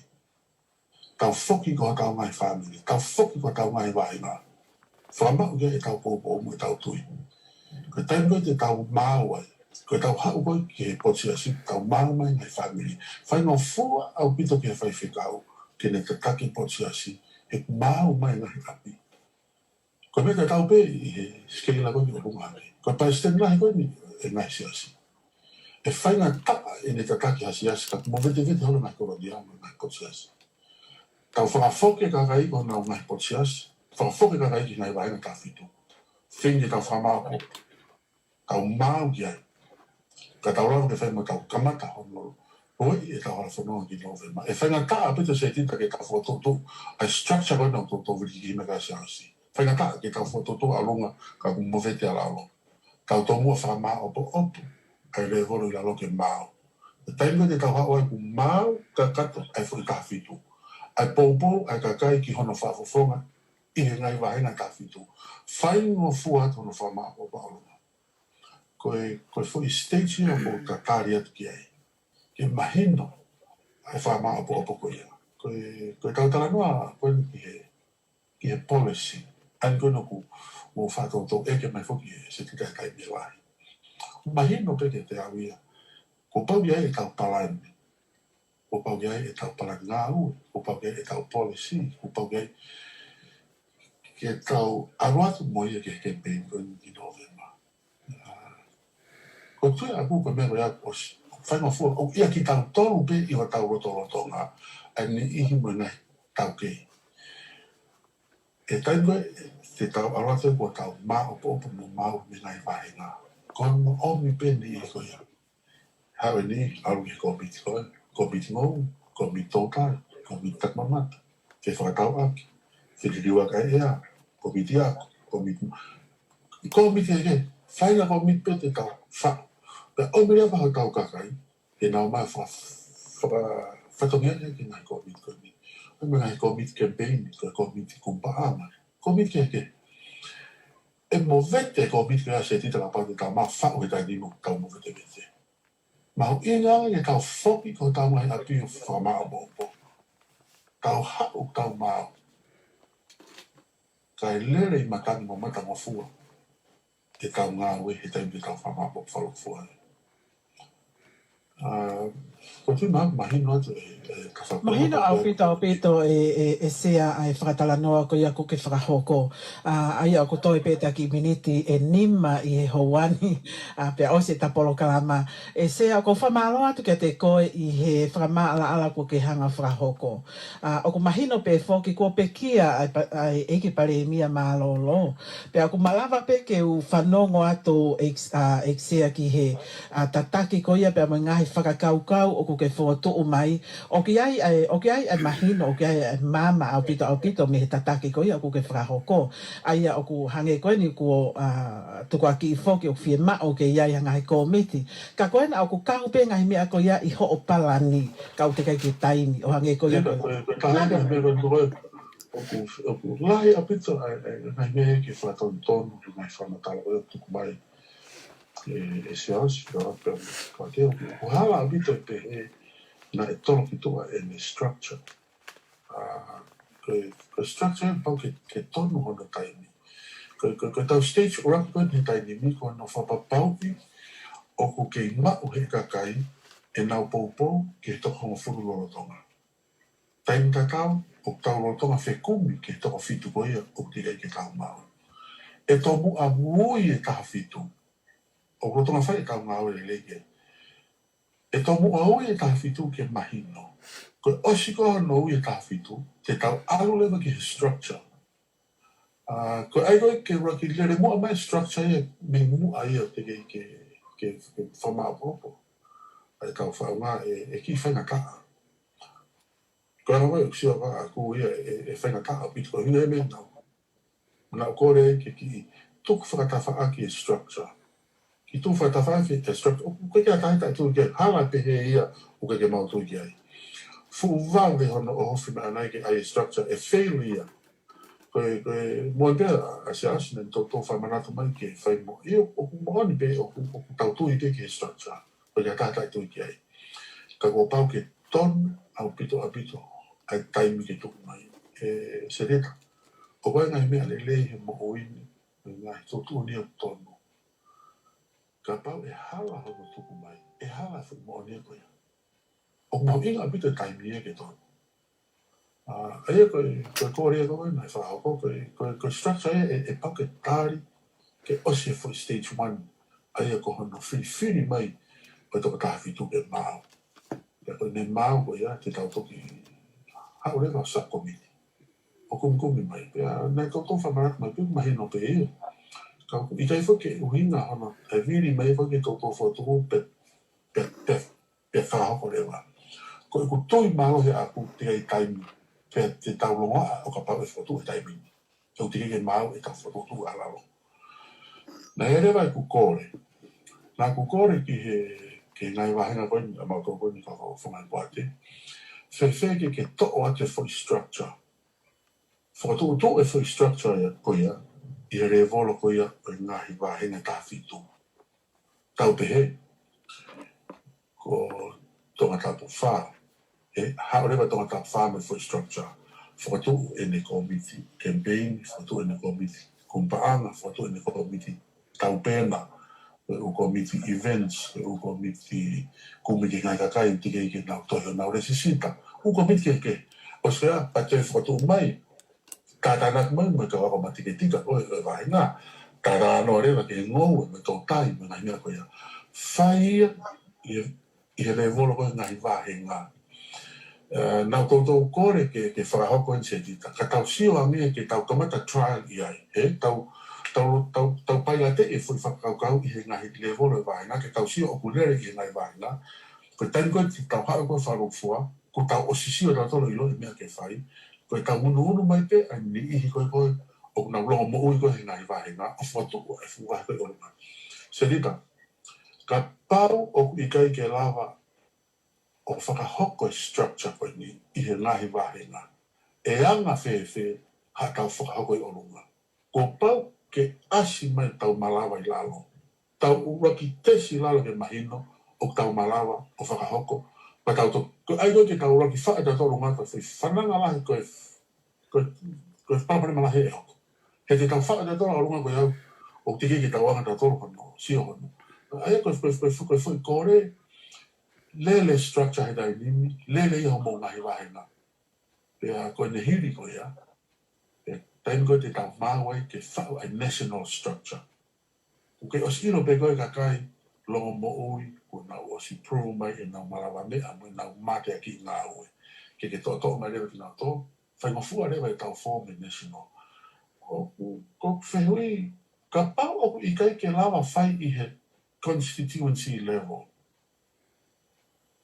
Tau foki ki hotau ngaahi fāmili, tau foki ki hotau ngaahi vāhenga. Fakamaʻu ki ai ʻetau poupou mo ʻetau tui. Ko e taimi ko ē te tau maʻu ai, ko ʻetau haʻu ko ē ki he potu siasi, tau maʻu mai ngaahi fāmili. Faingofua ʻaupito ki he faifekau ke ne tataki potu siasi, he maʻu mai ngaahi ʻapi. Ko e meʻa ke tau pē ʻi he sikeila ko eni ʻo e ʻulungaanga. Ko e palesiteni lahi ko eni ʻo e ngaahi siasi, ʻe faingataʻa ʻene tataki ha siasi ka kuo movetevete hono ngaahi kolonia mo e ngaahi potu siasi. Tau fakafoki e kakai ki honau ngaahi potu siasi, fakafoki e kakai ki he ngaahi vāhenga taha fitu. Feinga ke tau fakamaʻopoʻopo, tau maʻu ki ai. Ka tau lava ke fai mo tau kamata hono loi ʻetau hala fononga ki Nōvema. ʻE faingataʻa ʻaupito Setita ke tau fokotuʻutuʻu ʻa e structure ko ena ʻoku toutou vili ki he meʻa ka siasi. Faingataʻa ke tau fokotuʻutuʻu ʻa e ʻulungaanga ka kuo movete ʻa lalo. Tau tomuʻa fakamaʻopoʻopo ʻa e lēvolo ʻi lalo ke maʻu. Ko e taimi ko ē te tau haʻu ai kuo maʻu kakato ʻa e foʻi taha fitu, ʻa e poupou ʻa e kakai ki hono fakafofonga ʻi he ngaahi vāhenga taha fitu, faingofua atu hono fakamaʻopoʻopo ʻa e ʻulungaanga. Ko e, ko e foʻi stage ia ʻoku ou tali atu ki ai, ke mahino ʻa e fakamaʻopoʻopo ko ia. Ko e, ko ʻetau talanoa ko eni ki he, ki he policy, ʻa eni ko ena ʻoku mou faʻa toutou ʻeke mai foki ʻe Setita he taimi lahi. Mahino pē kiate au ia, kuo pau ke ʻi ai ʻetau palani, kuo pau ke ʻi ai ʻetau palani ngāue, kuo pau ke ʻi ai ʻetau policy, kuo pau ke ʻi ai, ke tau ʻalu atu mo ia ki he kemipeini ko eni ki Nōvema. Ko e tui ʻaʻaku ko e meʻa ko ia ʻoku ʻosi faingofua, ʻoku ʻiate kitautolu pē ʻi hotau lotolotonga, ʻa e niʻihi mo e ngaahi taukei. ʻI he taimi ko ē te tau ʻalu atu kuo tau maʻopoʻopo mo maʻu mei he ngaahi vāhenga, ko hono ʻomi pē niʻihi ko ia. Haʻu eni, ʻalu ki he kōmiti ko ē, kōmiti ngoue, kōmiti toutai, kōmiti takimamata, fefakatauʻaki, feliliuaki ʻa e ʻea, kōmiti ako, kōmiti, kōmiti kehekehe, faʻahinga kōmiti pē te tau faʻu. Pea ʻomi leva hotau kakai ke nau ō mai faka, faka, fatongia ki he ngaahi kōmiti ko eni. ʻOmi ngaahi kōmiti kemipeini, ko e kōmiti kumu paʻanga, kōmiti kehekehe. ʻE movete e kōmiti ko ia Setita kapau te tau maʻu faʻu he taimi ni ʻoku tau movetevete. Mahuʻinga ange ke tau foki ki hotau ngaahi ʻapi ʻo fakamaʻopoʻopo. Tau haʻu, tau maʻu. Kae lele ʻi matangi mo matangofua ʻetau ngāue he taimi te tau fakamaʻopoʻopo fakalūkufua ai. ʻA, ko e tui mahino atu ʻe, ʻe Kafako. Mahino ʻaupito, ʻaupito ʻe, ʻe, ʻe Sea ʻa e fakatalanoa ko ia ʻoku ke fakahoko. ʻA, ʻa ia ʻoku toe pē ʻeta kiʻi miniti ʻe nima ʻi he houa ni, ʻa, pea ʻosi ʻeta polokalama. ʻE Sea, ʻoku ou fakamālō atu kiate koe ʻi he fakamaʻalaʻala ʻoku ke hanga fakahoko. ʻA, ʻoku mahino pē foki kuo pekia ʻa e pa, ʻa e ʻEiki Palēmia mālōlō. Pea ʻoku malava pē ke u fanongo atu ʻEiki, ʻa, ʻEiki Sea ki he, ʻa, tataki ko ia pea mo e ngaahi fakakaukau ʻoku ke fokotuʻu mai. ʻOku ʻi ai ʻa e, ʻoku ʻi ai ʻa e mahino, ʻoku ʻi ai ʻa e maama ʻaupito, ʻaupito mei he tataki ko ia ʻoku ke fakahoko. ʻA ia ʻoku hangē ko eni kuo, ʻa, tukuakiʻi foki ʻoku fiemaʻu ke ʻi ai ha ngaahi kōmiti. Ka ko ena ʻoku kau pē ngaahi meʻa ko ia ʻi hoʻo palani, ka ʻoku teʻeki ai ke taimi, ʻo hangē ko ia. Ia, ko e, ko e taha e ngaahi meʻa ko eni ko ē, ʻoku, ʻoku lahi ʻaupito ʻa e, ʻa e ngaahi meʻa ke fakatonutonu, ki he ngaahi fakamatala ko ē ʻoku tuku mai ʻe, ʻe Sea ʻosi, pea, pea, pea ke ʻoku, ʻoku hala ʻaupito ʻe pehē naʻe tolokituʻa ʻene structure. ʻA, ko e, ko e structure ʻe pau ke, ke tonu hono taimi. Ko e, ko e, ko ʻetau stage ʻuluaki ko eni he taimi ni ko hono fakapapauʻi ʻoku kei maʻu ʻe he kakai ʻenau poupou ki he toko hongofulu lolotonga. Taimi tatau, ʻoku tau lolotonga fekumi ki he toko fitu ko ia ʻoku teʻeki ai ke tau maʻu. ʻE tomuʻa ui e taha fitu. ʻOku lolotonga fai ʻetau ngāue lelei ki ai. ʻE tomuʻa ui e taha fitu ke mahino. Ko e ʻosi ko ē hono ui e taha fitu, te tau ʻalu leva ki he structure. ʻA, ko e ʻai ko ē ke ʻuluaki lele muʻa mai structure ia, mei muʻa ia te ke, ke, ke, ke fakamaʻopoʻopo ʻa e kau faʻunga ʻe, ʻe kiʻi faingataʻa. Ko e anga mai ʻoku sio ʻaku ia ʻe, ʻe faingataʻa ʻaupito ko e ʻuhinga e meʻa naʻa ku kole ke kiʻi tuku fakatafaʻaki e structure. Kiʻi tuku fakatafaʻaki e structure. ʻOku ʻikai ke ʻi ai ha taha ʻe tui ki ai, hala pehē ia ʻoku ʻikai ke mau tui ki ai. Fuʻu vave hono ʻohofi mai ʻanai ke ʻai e structure ʻe fail ia. Ko e, ko e moʻoni pē ʻa Siaosi naʻa ne toutou fakamanatu mai ke fai mo ia, ʻoku moʻoni pē, ʻoku, ʻoku tau tui pē ki he structure. ʻOku ʻikai ke ʻi ai ha taha ʻe tui ki ai. Ka kuo pau ke tonu ʻaupito, ʻaupito ʻa e taimi ke tuku mai. ʻE, Seneta, ʻoku ʻi ai e ngaahi meʻa lelei he moʻui ni, mo e ngaahi tuʻutuʻuni ʻoku tonu. Kapau ʻe hala hono tuku mai, ʻe hala e fuʻu moʻoni ko ia. ʻOku mahuʻinga ʻaupito e taimi ia ke tonu. ʻA, ʻa ia ko e, ko e kole ia ko ē naʻe fakahoko, ko e, ko e, ko e structure ia ʻe, ʻe pau ke tali, ke ʻosi e foʻi stage one. ʻA ia ko hono filifili mai ʻo e toko taha fitu ke maau. Pea ko ʻene maau ko ia te tau toki haʻu leva ʻo subcommittee ʻo kumikumi mai. Pea naʻe toutou fakamanatu mai pē, mahino pē ia. Ka ʻoku ʻikai foki ke ʻuhinga hono, ʻe vili mai foki ke toutou fokotuʻu pē, pē, pē, pē fakahoko leva. Ko ʻeku tui mālohi ʻaku te ʻi ai taimi, pea te tau longoaʻa ʻo kapau ʻe fokotuʻu he taimi ni. ʻE ʻikai ke maau ʻetau fokotuʻutuʻu ʻa lalo. Naʻe leva ʻeku kole. Naʻa ku kole ki he, ki he ngaahi vāhenga ko eni, ʻa mautolu ko eni ka fo-, fonga i poate. Fēfē ke, ke toʻo atu e foʻi structure. Fokotuʻutuʻu e foʻi structure ia, ko ia, ʻi he lēvolo ko ia, ʻo e ngaahi vāhenga taha fitu. Tau pehē, ko Tongatapu fā. ʻE, haʻu leva Tongatapu fā mo e foʻi structure. Fokotuʻu ʻene kōmiti campaign, fokotuʻu ʻene kōmiti kumi paʻanga, fokotuʻu ʻene kōmiti taupena, ko e ʻū kōmiti events, ko e ʻū kōmiti kumi ki he ngaahi kakai, teʻeki ke nau tohi honau lēsisita. ʻŪ kōmiti kehekehe. ʻOsi ko ia, pea toe fokotuʻu mai, tātānaki mai mo e kau ako matematika ʻo e, ʻo e vāhenga. Talanoa leva ki he ngoue mo e toutai mo e ngaahi meʻa ko ia. Fai ia ʻi he, ʻi he lēvolo ko ē ngaahi vāhenga. ʻE, naʻa ku toutou kole ke, ke fakahoko eni Seneta. Ka tau sio ange ke tau kamata trial ʻi ai. He, tau, tau, tau, tau pailateʻi e foʻi fakakaukau ʻi he ngaahi lēvolo e vāhenga, ke tau sio ʻoku lele ʻi he ngaahi vāhenga. Ko e taimi ko ē te tau haʻu ko ē fakalūkufua, kuo tau ʻosi sio tautolu ʻiloʻi e meʻa ke fai. Ko e tau unuunu mai pē ʻa e niʻihi ko ē ko ē ʻoku nau longomoʻui ko ē he ngaahi vāhenga, ʻo fokotuʻu e fuʻu vahe ko ē ʻi ʻolunga. Seneta, kapau ʻoku ʻikai ke lava ʻo fakahoko e structure ko eni ʻi he ngaahi vāhenga, ʻe anga fēfē haʻatau fakahoko ʻi ʻolunga? Kuo pau ke ʻasi mai ʻetau malava ʻi lalo. Tau ʻuluaki tesi lalo ke mahino ʻoku tau malava ʻo fakahoko. Pea tau to-, ko e ʻai ko ē ke tau ʻuluaki faʻo ʻe tautolu ʻolunga ko e foʻi fananga lahi ko e, ko e, ko e palopalema lahi ʻe hoko. He te tau faʻo ʻe tautolu ʻolunga ko e au, ʻoku teʻeki ke tau anga tautolu hono, sio hono. ʻA ia ko e, ko e, ko e, ko e foʻi kole, lele structure he taimi ni, lele ia homou ngaahi vāhenga. Pea ko ʻene hili ko ia, pea taimi ko ē te tau maau ai ke faʻu ʻa e national structure. ʻOku kei ʻosi ʻilo pē ko ē kakai longomoʻui, kuo nau ʻosi prove mai ʻenau malava meʻa mo ʻenau mateakiʻi ngāue. Ke ke toʻotoʻo mai leva kinautolu, faingofua leva ʻetau form e national. ʻOku, ko e fehuʻi, kapau ʻoku ʻikai ke lava fai ʻi he constituency level,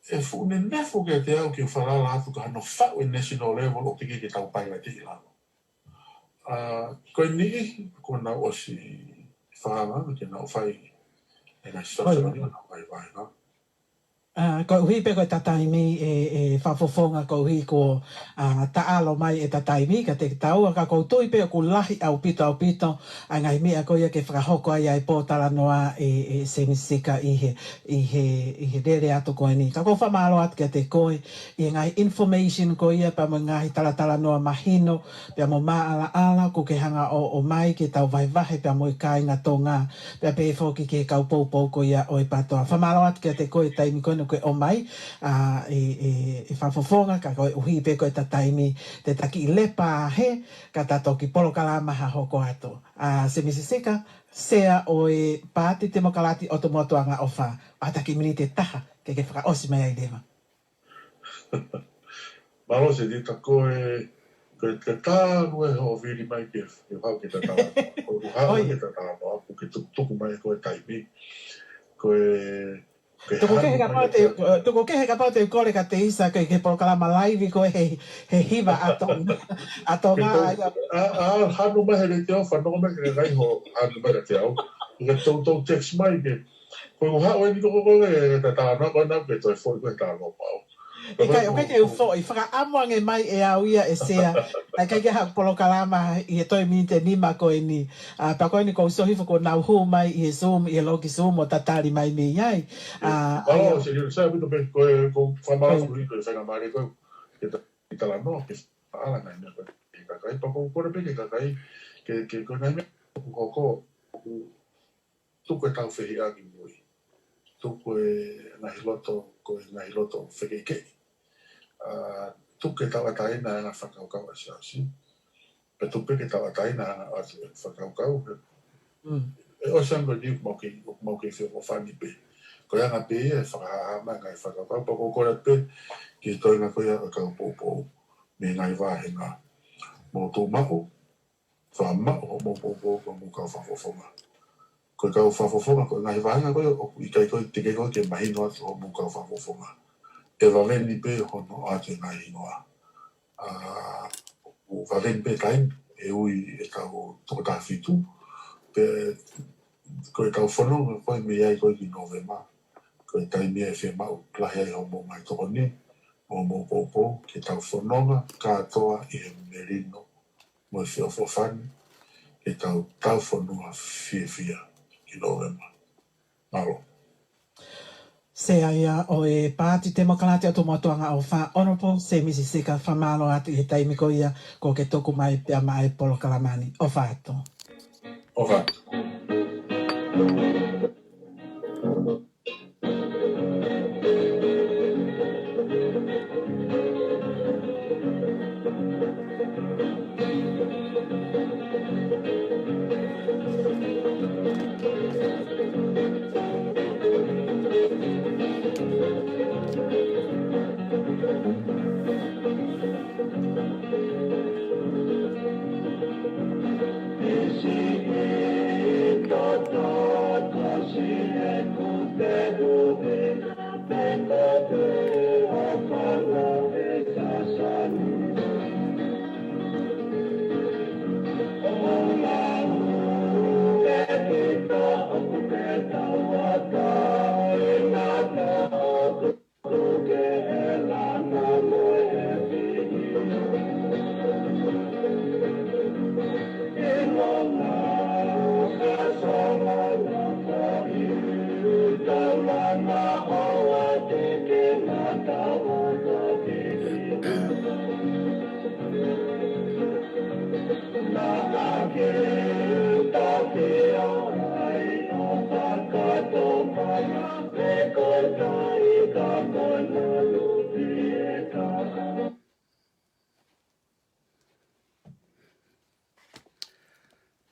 ʻe fuʻu nenefu kiate au ke u falala atu ka hano faʻu e national level ʻo teʻeki ke tau pailateʻi lalo. ʻA, ko e niʻihi kuo nau ʻosi fakaanga ke nau fai e ngaahi structure ni, nau fai vāhenga. ʻA, koeʻuhi pē ko e taimi ē, ē Fakafofonga, koeʻuhi kuo, ʻa, taʻalo mai e taimi kiate kitaua, ka ʻoku ou tui pē ʻoku lahi ʻaupito, ʻaupito ʻa e ngaahi meʻa ko ia ke fakahoko ai ʻa e pōtalanoa ē, ē Semisi Sika ʻi he, ʻi he, ʻi he lele atu ko eni. Ka ʻoku ou fakamālō atu kiate koe ʻi he ngaahi information ko ia pea mo e ngaahi talatalanoa mahino, pea mo maʻalaʻala ʻoku ke hanga ʻo, ʻomai ke tau vahevahe pea mo e kāinga Tonga, pea pehē foki ki he kau poupou ko ia ʻo e PTOA. Fakamālō atu kiate koe he taimi ko eni ʻoku ke ʻomai, ʻa, ē, ē, ē Fakafofonga, ka koeʻuhi pē ko e taimi te ta kiʻi lepa hē, ka ta toki polokalama hoko atu. ʻA, Semisi Sika, Sea ʻo e Paati Temokalati ʻo Motuʻanga ʻOfa, ʻa ta kiʻi miniti ʻe taha, ke ke fakaʻosi mai ai leva. Mālō Seneta, ko e, Ko e, ko e talu e hoʻo vili mai ke, ke haʻu ke ta talanoa. Ko e haʻu ke ta talanoa, ʻoku ke tukutuku mai ko e taimi. Ko e, ke tuku kehe hanu mai kapau te, ke ta- tuku kehe kapau te u kole ka te isa ke, ke polokalama laivi ko e he, he hiva ʻa Tonga. ʻA Tonga ke tau, ia. ʻA, ʻa, hanu mai he letiō, fanongo mai ke kai ho, hanu mai ka te au. Ke tau, tau text mai ke, ko e haʻu eni ko ko ko ke ta talanoa ko ena ke toe foʻi ko e talanoa pau. ʻIkai, ʻoku ʻikai ke u foʻi, fakaʻamu ange mai ʻe au ia ʻe Sea, ʻa ʻikai ke haʻu polokalama ʻi he toe miniti ʻe nima ko eni. ʻA, pea ko eni ko u sio hifo ko nau hū mai ʻi he Zoom, ʻi he loki Zoom ʻo tatali mai mei ai. ʻA, ʻa, ʻo, ia. Se, se, pito pe, ko e, ko fakamālō ʻi he faingamālie ko e, ke ta, ke talanoa, ke ala ngai meʻa ko e, ke kakai, pea ko, ko e pē ke kakai, ke, ke, ko e ngai meʻa, ko, ko, ko, tuku e tau fehiʻa ki mui. Tuku e ngaahi loto, ko e ngaahi loto fekeʻikeʻi. ʻA, tuku e tauʻatāina e anga fakakaukau ʻa e siasi. Pea tuku pē ke tauʻatāina e anga ʻoatu e fakakaukau. Mm. ʻE ʻosi ange ko eni ʻoku mau kei, ʻoku mau kei feʻofoʻofani pē. Ko e anga pē ia e fakahāhā mai e ngaahi fakakaukau. Pea ko e kole pē ki he toenga ko ia ʻo e kau poupou. Mei he ngaahi vāhenga. Mou tuʻu maʻu, fakamaʻu hoʻomou poupou ko homou kau fakafofonga. Ko e kau fakafofonga, ko e ngaahi vāhenga ko ia ʻoku ʻikai ko e teke ko e ke mahino atu hoʻomou kau fakafofonga. ʻE vave ni pē hono ʻoatu e ngaahi hingoa. ʻA, ʻoku vave ni pē taimi, ʻe ui e kau toko taha fitu, pe ko e kau fononga ko e mei ai ko e ki Nōvema. Ko e taimi ʻe fiemaʻu lahi ai hoʻomou ngaahi tokoni, mo hoʻomou poupou, ke tau fononga kātoa ʻi he melino mo e feʻofoʻofani, ke tau tau fonua fiefia ki Nōvema. Mālō. Sea ia ʻo e Paati Temokalati ʻo Tumuʻa Tuʻangaʻofa, Honourable Semisi Sika, fakamālō atu ʻi he taimi ko ia kuo ke tuku mai pea maʻa e polokalama ni. ʻOfa atu. ʻOfa atu.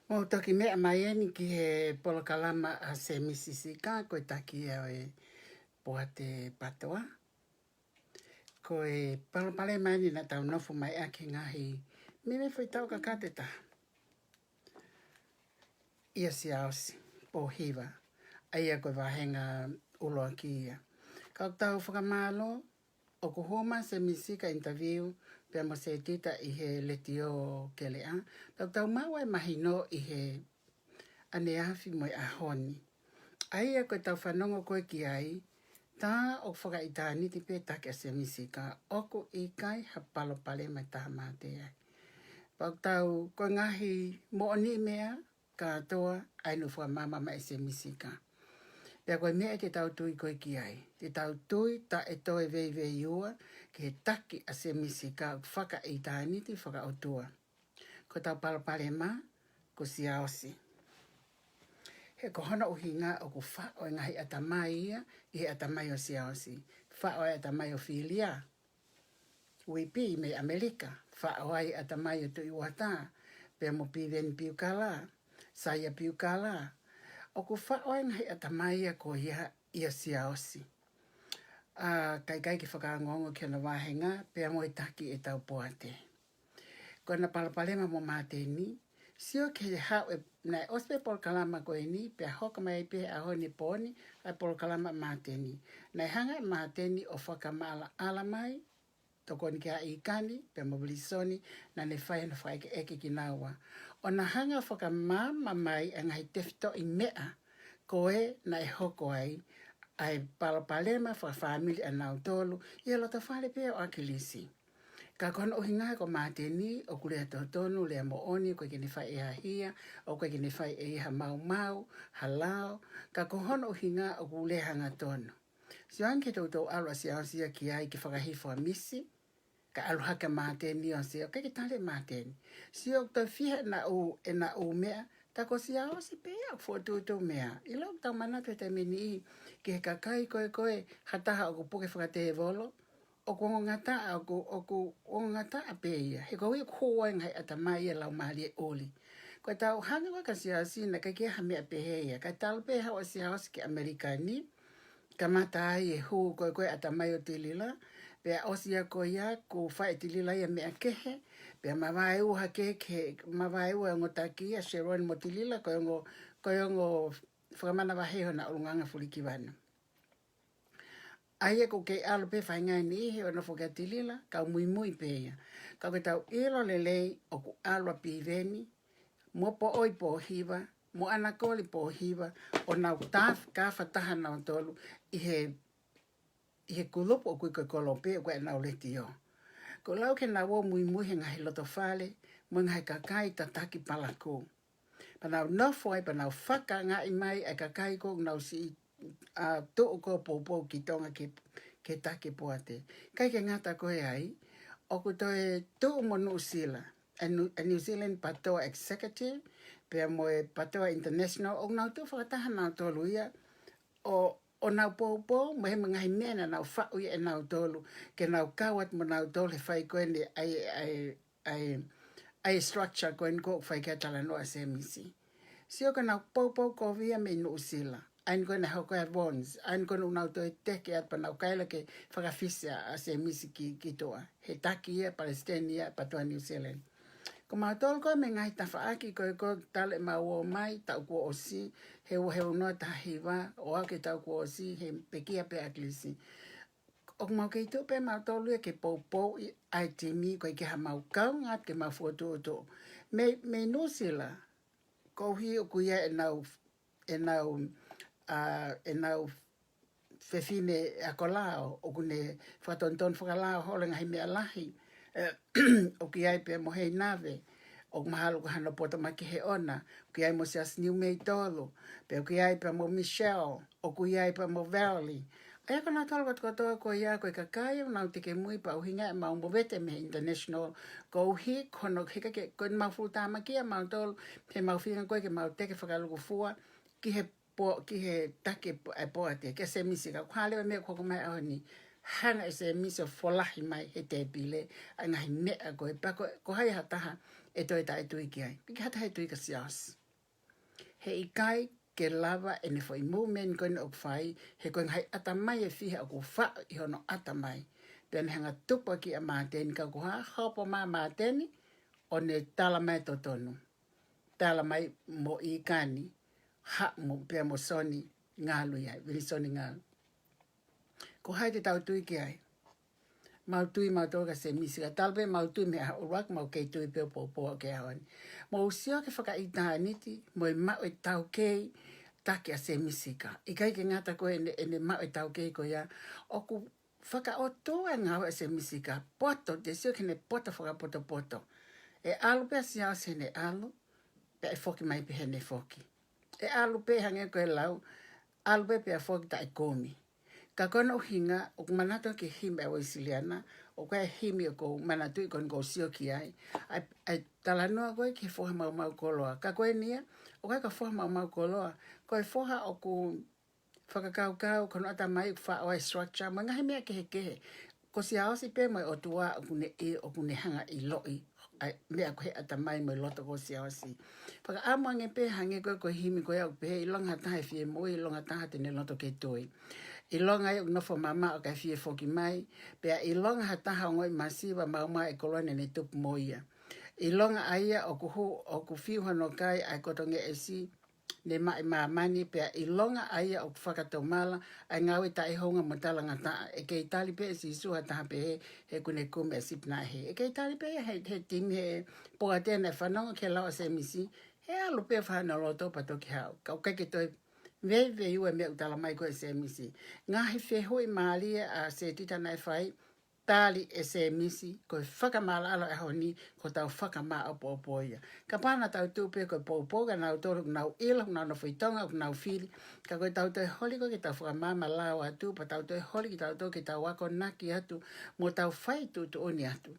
Mou toki meʻa mai eni ki he polokalama ʻa Semisi Sika, ko e taki ia ʻo e Poate Patoa. Ko e palopalema eni naʻa tau nofo mai ʻaki he ngaahi meimei foʻi taʻu kakato ʻe taha. ʻIa Siaosi, Pōhiva, ʻa ia ko e vāhenga ʻuluaki ia. Ka ʻoku tau fakamālō, ʻoku hū mai Semisi Sika interview pea mo Setita ʻi he Letiō Keleʻa, pea ʻoku tau maʻu ai e mahino ʻi he ʻaneafi mo e ʻaho ni. ʻA ia ko e tau fanongo ko ē ki ai, tā ʻoku fakaʻitāniti pē taki ʻa Semisi Sika, ʻoku ʻikai ha palopalema ʻe taha mate ai. Pea ʻoku tau, ko e ngaahi moʻoniʻi meʻa kātoa ʻa eni ʻoku fakamāmā mai ʻe Semisi Sika. Pea ko e meʻa te tau tui ko ē ki ai. Te tau tui taʻe toe veiveiua ki he taki ʻa Semisi Sika ʻoku fakaʻitāniti fakaʻotua. Ko e tau palopalema, ko Siaosi. He ko hono ʻuhinga ʻoku faʻo e ngaahi ʻatamai ia ʻi he ʻatamai ʻo Siaosi. Faʻo e ʻatamai ʻo Filia Uipi mei ʻAmelika. Faʻo ai e ʻatamai ʻo Tuʻi Uata, pea mo Piveni Piukala, Saia Piukala. ʻOku faʻo e ngaahi ʻatamai ia ko ia ʻia Siaosi. ʻA, kae ʻikai ke fakaongoongo ki hono vāhenga, pea mo e taki ʻe tau poate. ko ʻena palopalema mo Māteni, sio ki he haʻu ē, naʻe ʻosi pē polokalama ko eni, pea hoko mai pē he ʻaho ni pooni ʻa e polokalama Māteni. Naʻe hanga ʻe Māteni ʻo fakamaʻalaʻala mai, tokoni kia ʻIkani, pea mo Vilisoni, naʻa ne fai hono fakaʻekeʻeke kinaua. ʻO na hanga ʻo fakamaama mai ʻa e ngaahi tefitoʻi meʻa ko ē naʻe hoko ai ʻa e palopalema fakafāmili ʻanautolu ʻi he loto fale pē ʻo ʻAkilisi. Ka ko hono ʻuhinga ko Māteni ʻoku lea totonu, lea moʻoni, ʻoku ʻikai ke ne fai ʻe ha hia, ʻoku ʻikai ke ne fai ʻe ha maumau, ha lao, ka ko hono ʻuhinga ʻoku lea hangatonu. Sio ange ki he toutou ʻalu ʻa Siaosi ia ki ai ke fakahifo ʻa Misi, ka ʻalu hake ʻa Māteni ʻo sio, ʻikai ke tali ʻe Māteni. Sio ʻoku toe fiha ʻena ʻū, ʻena ʻū meʻa, tā ko Siaosi pē ia ʻoku fokotuʻutuʻu meʻa. ʻIlo ʻoku tau manatu he taimi ni ki he kakai ko ē, ko ē ha taha ʻoku puke fakatēvolo, ʻoku ongongataʻa, ʻoku, ʻoku ongongataʻa pē ia. He koeʻuhi ʻoku hū ai e ngaahi ʻatamai ʻi he laumālie ʻuli. Ko ʻetau hanga ko ē kia Siaosi naʻe ʻikai ke ʻi ai ha meʻa pehē ia. Kae talu pē haʻu ʻa Siaosi ki ʻAmelika ni, kamata ai e hū ko ē, ko ē ʻatamai ʻo Tilila, pea ʻosi ia ko ia, kuo fai ʻe Tilila ia meʻa kehe, pea mavaeua hake, ke mavaeua e ongo taki ʻa Sheroni mo Tilila, ko e ongo, ko e ongo fakamanavahē hona ʻulungaanga fulikivanu. ʻA ia ʻoku kei ʻalu pē faʻahinga ʻe niʻihi ʻo nofo kia Tilila, kau muimui pē ia. Ka ʻoku tau ʻilo lelei ʻoku ʻalu ʻa Piveni, mo Poʻoi Pōhiva, mo ʻAnakoli Pōhiva, ʻo nau taf-, kafa taha nautolu ʻi he, ʻi he kulupu ʻoku ui ko e Kolope, ʻoku ʻi ai ʻenau letiō. Ko e lau ke nau ō muimui he ngaahi loto fale, mo e ngaahi kakai tataki palakū. Pea nau nofo ai, pea nau fakaangaʻi mai ʻa e kakai ko ē ʻoku nau siʻi, ʻa, tuʻu ko ē ʻo poupou ki Tonga ke, ke taki poate. ʻIkai ke ngata ko ē ai, ʻoku toe tuʻu mo Nuʻusila, ʻa e Nu-, ʻa e New Zealand PTOA Executive, pea mo e PTOA International, ʻoku nau tuʻu fakataha nautolu ia, ʻo, ʻo nau poupou, mo e ngaahi meʻa naʻa nau faʻu ia ʻe nautolu, ke nau kau atu mo nautolu he fai ko eni ʻa e, ʻa e, ʻa e, ʻa e structure ko eni ʻoku fai ki ai e talanoa ʻa Semisi. Sio ko ʻenau poupou kovi ia mei Nuʻusila. ʻA eni ko ē naʻe hoko ai e Vons, ʻa eni ko ē naʻa nau toe teke atu pea nau kaila ke fakafisi ʻa Semisi ki, ki tuʻa. He taki ia, palesiteni ia, PTOA New Zealand. Ko mautolu ko ē mei he ngaahi tafaʻaki ko ē, ko e talu ʻemau ō mai, taʻu kuo ʻosi, he ua, he ua noa taha hiva, ʻo aʻu ki he taʻu kuo ʻosi, he pekia pē ʻa ʻAkilisi. ʻOku mau kei tuʻu pē mautolu ia ke poupouʻi ʻa e timi, ʻoku ʻikai ke ʻi ai haʻamau kaungā ke mau fokotuʻutuʻu. Mei, mei Nuʻusila, koeʻuhi ʻoku ʻi ai ʻenau, ʻenau, ʻa, ʻenau fefine ako lao, ʻoku ne fakatonutonu fakalao holo e ngaahi meʻa lahi. ʻOku ʻi ai pē mo Heinave, ʻoku mahalo ko hano poto makehe ʻona, ʻoku ʻi ai mo Siaosi Niumeitolu, pea ʻoku ʻi ai pē mo Michelle, ʻoku ʻi ai pē mo Valerie. ʻA ia ko nautolu kotokotoa ko ia ko e kakai ʻoku nau teke mui pea ʻuhinga ʻemau movete mei he international, koeʻuhi ko hono heka ke, ko ʻemau fuʻu tāmaki ʻa mautolu, he ʻemau feinga ko ē ke mau teke fakalūkufua ki he po-, ki he taki e po-, e poate, kia Semisi ka ʻoku hā leva e meʻa ʻoku hoko mai he ʻaho ni. Hanga ʻe Semisi ʻo folahi mai he tēpile ʻa e ngaahi meʻa ko ē, pea ko, ko hai ha taha ʻe toe taʻetui ki ai. ʻIkai ke ʻi ai ha taha ʻe tui kia Siaosi. He ʻikai ke lava ʻene foʻi movement ko eni ʻoku fai, he ko e ngaahi ʻatamai ʻe fiha ʻoku faʻu ʻi hono ʻatamai. Pea ne hanga tupu ʻaki ʻa Māteni ka ʻoku hā, hopo mai ʻa Māteni, ʻo ne tala mai e totonu. Tala mai mo ʻIkani, haʻu mo, pea mo Soni Ngalu ia, Vilisoni Ngalu. Ko hai te tau tui ki ai? Mau tui mautolu kia Semisi, ka talu pē mau tui mei he ʻaho ʻuluaki, mau kei tui pē ʻo poupou ki he ʻaho ni. Mou sio ki he fakaʻitāniti, mo e maʻu e taukei, taki ʻa Semisi ka. ʻIkai ke ngata ko ē ʻene, ʻene maʻu e taukei ko ia, ʻoku fakaʻotua e ngāue ʻa Semisi ka, poto, te sio ki heʻene poto fakapotopoto. ʻE ʻalu pē ʻa Siaosi heʻene ʻalu, pea ʻe foki mai pē heʻene foki. ʻE ʻalu pē hangē ko e lau, ʻalu pē pea foki taʻe kumi. Ka ko hono ʻuhinga, ʻoku ou manatu ki he himi ʻa e Uēsiliana, ʻoku ʻi ai e himi ʻoku ou manatuʻi ko eni ʻoku ou sio ki ai. ʻA e, ʻa e talanoa ko ē ki he foha maumau koloa. Ka ko eni ia, ʻoku ʻikai ko e foha maumau koloa. Ko e foha ʻoku fakakaukau, ko hono ʻatamai ʻoku faʻo ai e structure, mo e ngaahi meʻa kehekehe. Ko Siaosi pē mo e ʻOtua ʻoku ne ʻi, ʻoku ne hanga ʻiloʻi ʻa e meʻa ko ē he ʻatamai mo e loto ko ē ʻo Siaosi. Fakaʻamu ange pē hangē ko e, ko e himi ko ia ʻoku pehē, ʻilonga ha taha ʻe fie moʻui, ʻilonga ha taha te ne loto ke tui. ʻIlonga ia ʻoku nofo mamaʻo kae fie foki mai, pea ʻilonga ha taha ʻe ongoʻi masiva maumau e koloa naʻa ne tupu mo ia. ʻilonga ʻa ia ʻoku hū, ʻoku fiu hono kai ʻa e kotongeʻesi ne maʻu ʻe māmani, pea ʻilonga ʻa ia ʻoku fakatomala ʻa e ngāue taʻehounga mo talangataʻa. ʻE kei tali pē ʻe Sīsū ha taha pehē he kuo ne kumi ʻa e sipi naʻe hē. ʻE kei tali pē ia he, he timi he poate naʻe fanongo ki he lau ʻa Sēmisi, he ʻalu pē ʻo fai hono loto pea toki haʻu. Ka ʻoku ʻikai ke toe veiveiua e meʻa ʻoku tala mai ko ē ʻe Sēmisi. Ngaahi fehuʻi mālie ʻa Setita naʻe fai, tali ʻe Sēmisi, ko e fakamaʻalaʻala ʻo e ʻaho ni, ko ʻetau fakamāʻopoʻopo ia. Kapau naʻa tau tuʻu pē ko e poupou kia nautolu ʻoku nau ʻilo, ʻoku nau nofo ʻi Tonga, ʻoku nau fili, ka ko ʻetau toe holi ko ē ke tau fakamaama lao atu, pea tau toe holi kitautolu ke tau akonaki atu, mo tau fai tuʻutuʻuni atu.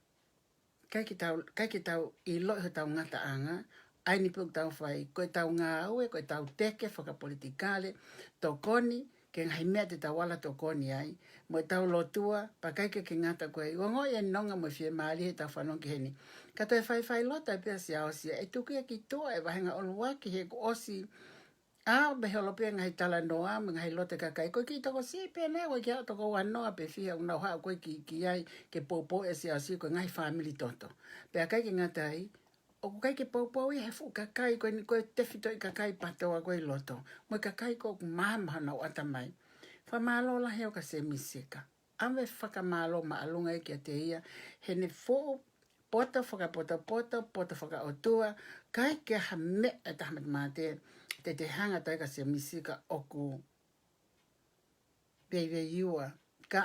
ʻIkai ke tau, ʻikai ke tau ʻiloʻi hotau ngataʻanga, ʻa eni pē ʻoku tau fai, ko ʻetau ngāue, ko ʻetau teke fakapolitikale, tokoni ki he ngaahi meʻa te tau ala tokoni ai, mo ʻetau lotua, pea ʻikai ke, ke ngata ko ē, ʻoku ongoʻi e nonga mo e fiemālie heʻetau fanongo ki heni. Ka toe faifai loto ai pē ʻa Siaosi ia, ʻe tuku ia ki tuʻa e vāhenga ʻuluaki he kuo ʻosi ʻalu pē holo pē ngaahi talanoa mo e ngaahi loto e kakai. Ko e kiʻi tokosiʻi pē ena, ko e kiʻi toko ua noa pē fiha ʻoku nau haʻu ko ē ki, ki ai ke poupou ʻe Siaosi ko e ngaahi fāmili toto. Pea ʻikai ke ngata ai, ʻoku ʻikai ke poupou ia he fuʻu kakai ko eni, ko e tefitoʻi kakai PATOA ko ē ʻi loto, mo e kakai ko ē ʻoku maama honau ʻatamai. Fakamālō lahi ʻaupito kia Sēmisi Seka. ʻAve e fakamālō māʻolunga ia kiate ia heʻene fuʻu poto fakapotopoto, poto fakaʻotua, ʻikai ke ʻi ai ha meʻa ʻe taha matemate te te hanga atu ai kia Sēmisi Seka ʻoku veiveiua, ka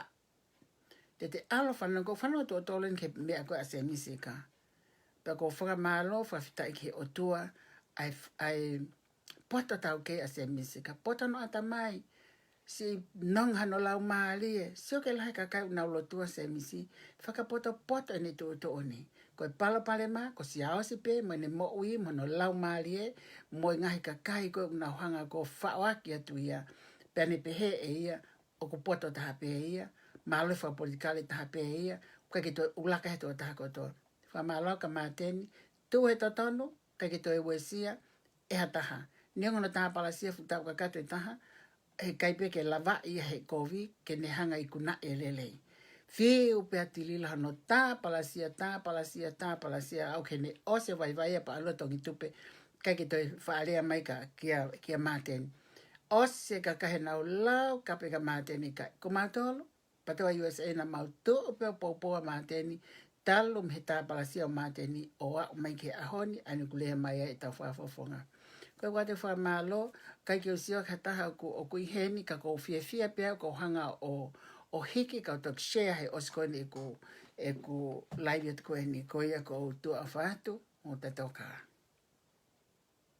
te te ʻalu ʻo fanongo, fanongo tuʻo tolu eni ki he meʻa ko ē ʻa Sēmisi Seka. Pea ʻoku ou fakamālō fakafetaʻi ki he ʻOtua, ʻa e, ʻa e poto taukei ʻa Sēmisi Seka, poto hono ʻatamai, siʻi nonga hono laumālie, sio ki he lahi e kakai ʻoku nau lotua Sēmisi, fakapotopoto ʻene tuʻutuʻuni. Ko e palopalema, ko Siaosi pē, mo ʻene moʻui, mo hono laumālie, mo e ngaahi kakai ko ē ʻoku nau hanga ʻo faʻoaki atu ia. Pea ne pehē ʻe ia, ʻoku poto taha pē ia, mālohi fakapolitikale taha pē ia, ʻoku ʻikai ke toe ʻulaka he tokotaha kotoa. Fakamālō kia Māteni, tuʻu he totonu, ʻikai ke toe uesia ʻe ha taha. Neongo hono tāpalasia fuʻu taʻu kakato ʻe taha, heʻikai pē ke lavaʻi ia he kovi, ke ne hanga ʻo ikunaʻi e lelei. Fiu pē ʻa Tilila hono tāpalasia, tāpalasia, tāpalasia, ʻo aʻu ki heʻene ʻosi e vaivai ia pea ʻalu ʻo tongi tupe, ʻikai ke toe faʻa lea mai kia, kia, kia Māteni. ʻOsi e kakai heʻenau lau, kape kia Māteni ʻikai. Ko mautolu, PATOA USA naʻa mau tuʻu pē ʻo poupou ʻa Māteni, talu mei he tāpalasia ʻo Māteni ʻo aʻu mai ki he ʻaho ni, ʻa eni ʻoku lea mai ai ʻetau fakafofonga. Ko ia ʻoku ou fakamālō, ʻikai ke u sio ki ha taha ʻoku, ʻoku ʻi heni, ka ʻoku ou fiefia pē au ʻoku ou hanga ʻo, ʻo hiki kau toki share he ʻosi ko eni ʻeku, ʻeku live atu ko eni, ko ia ʻoku ou tuʻa ʻofa atu, mou tatau ā.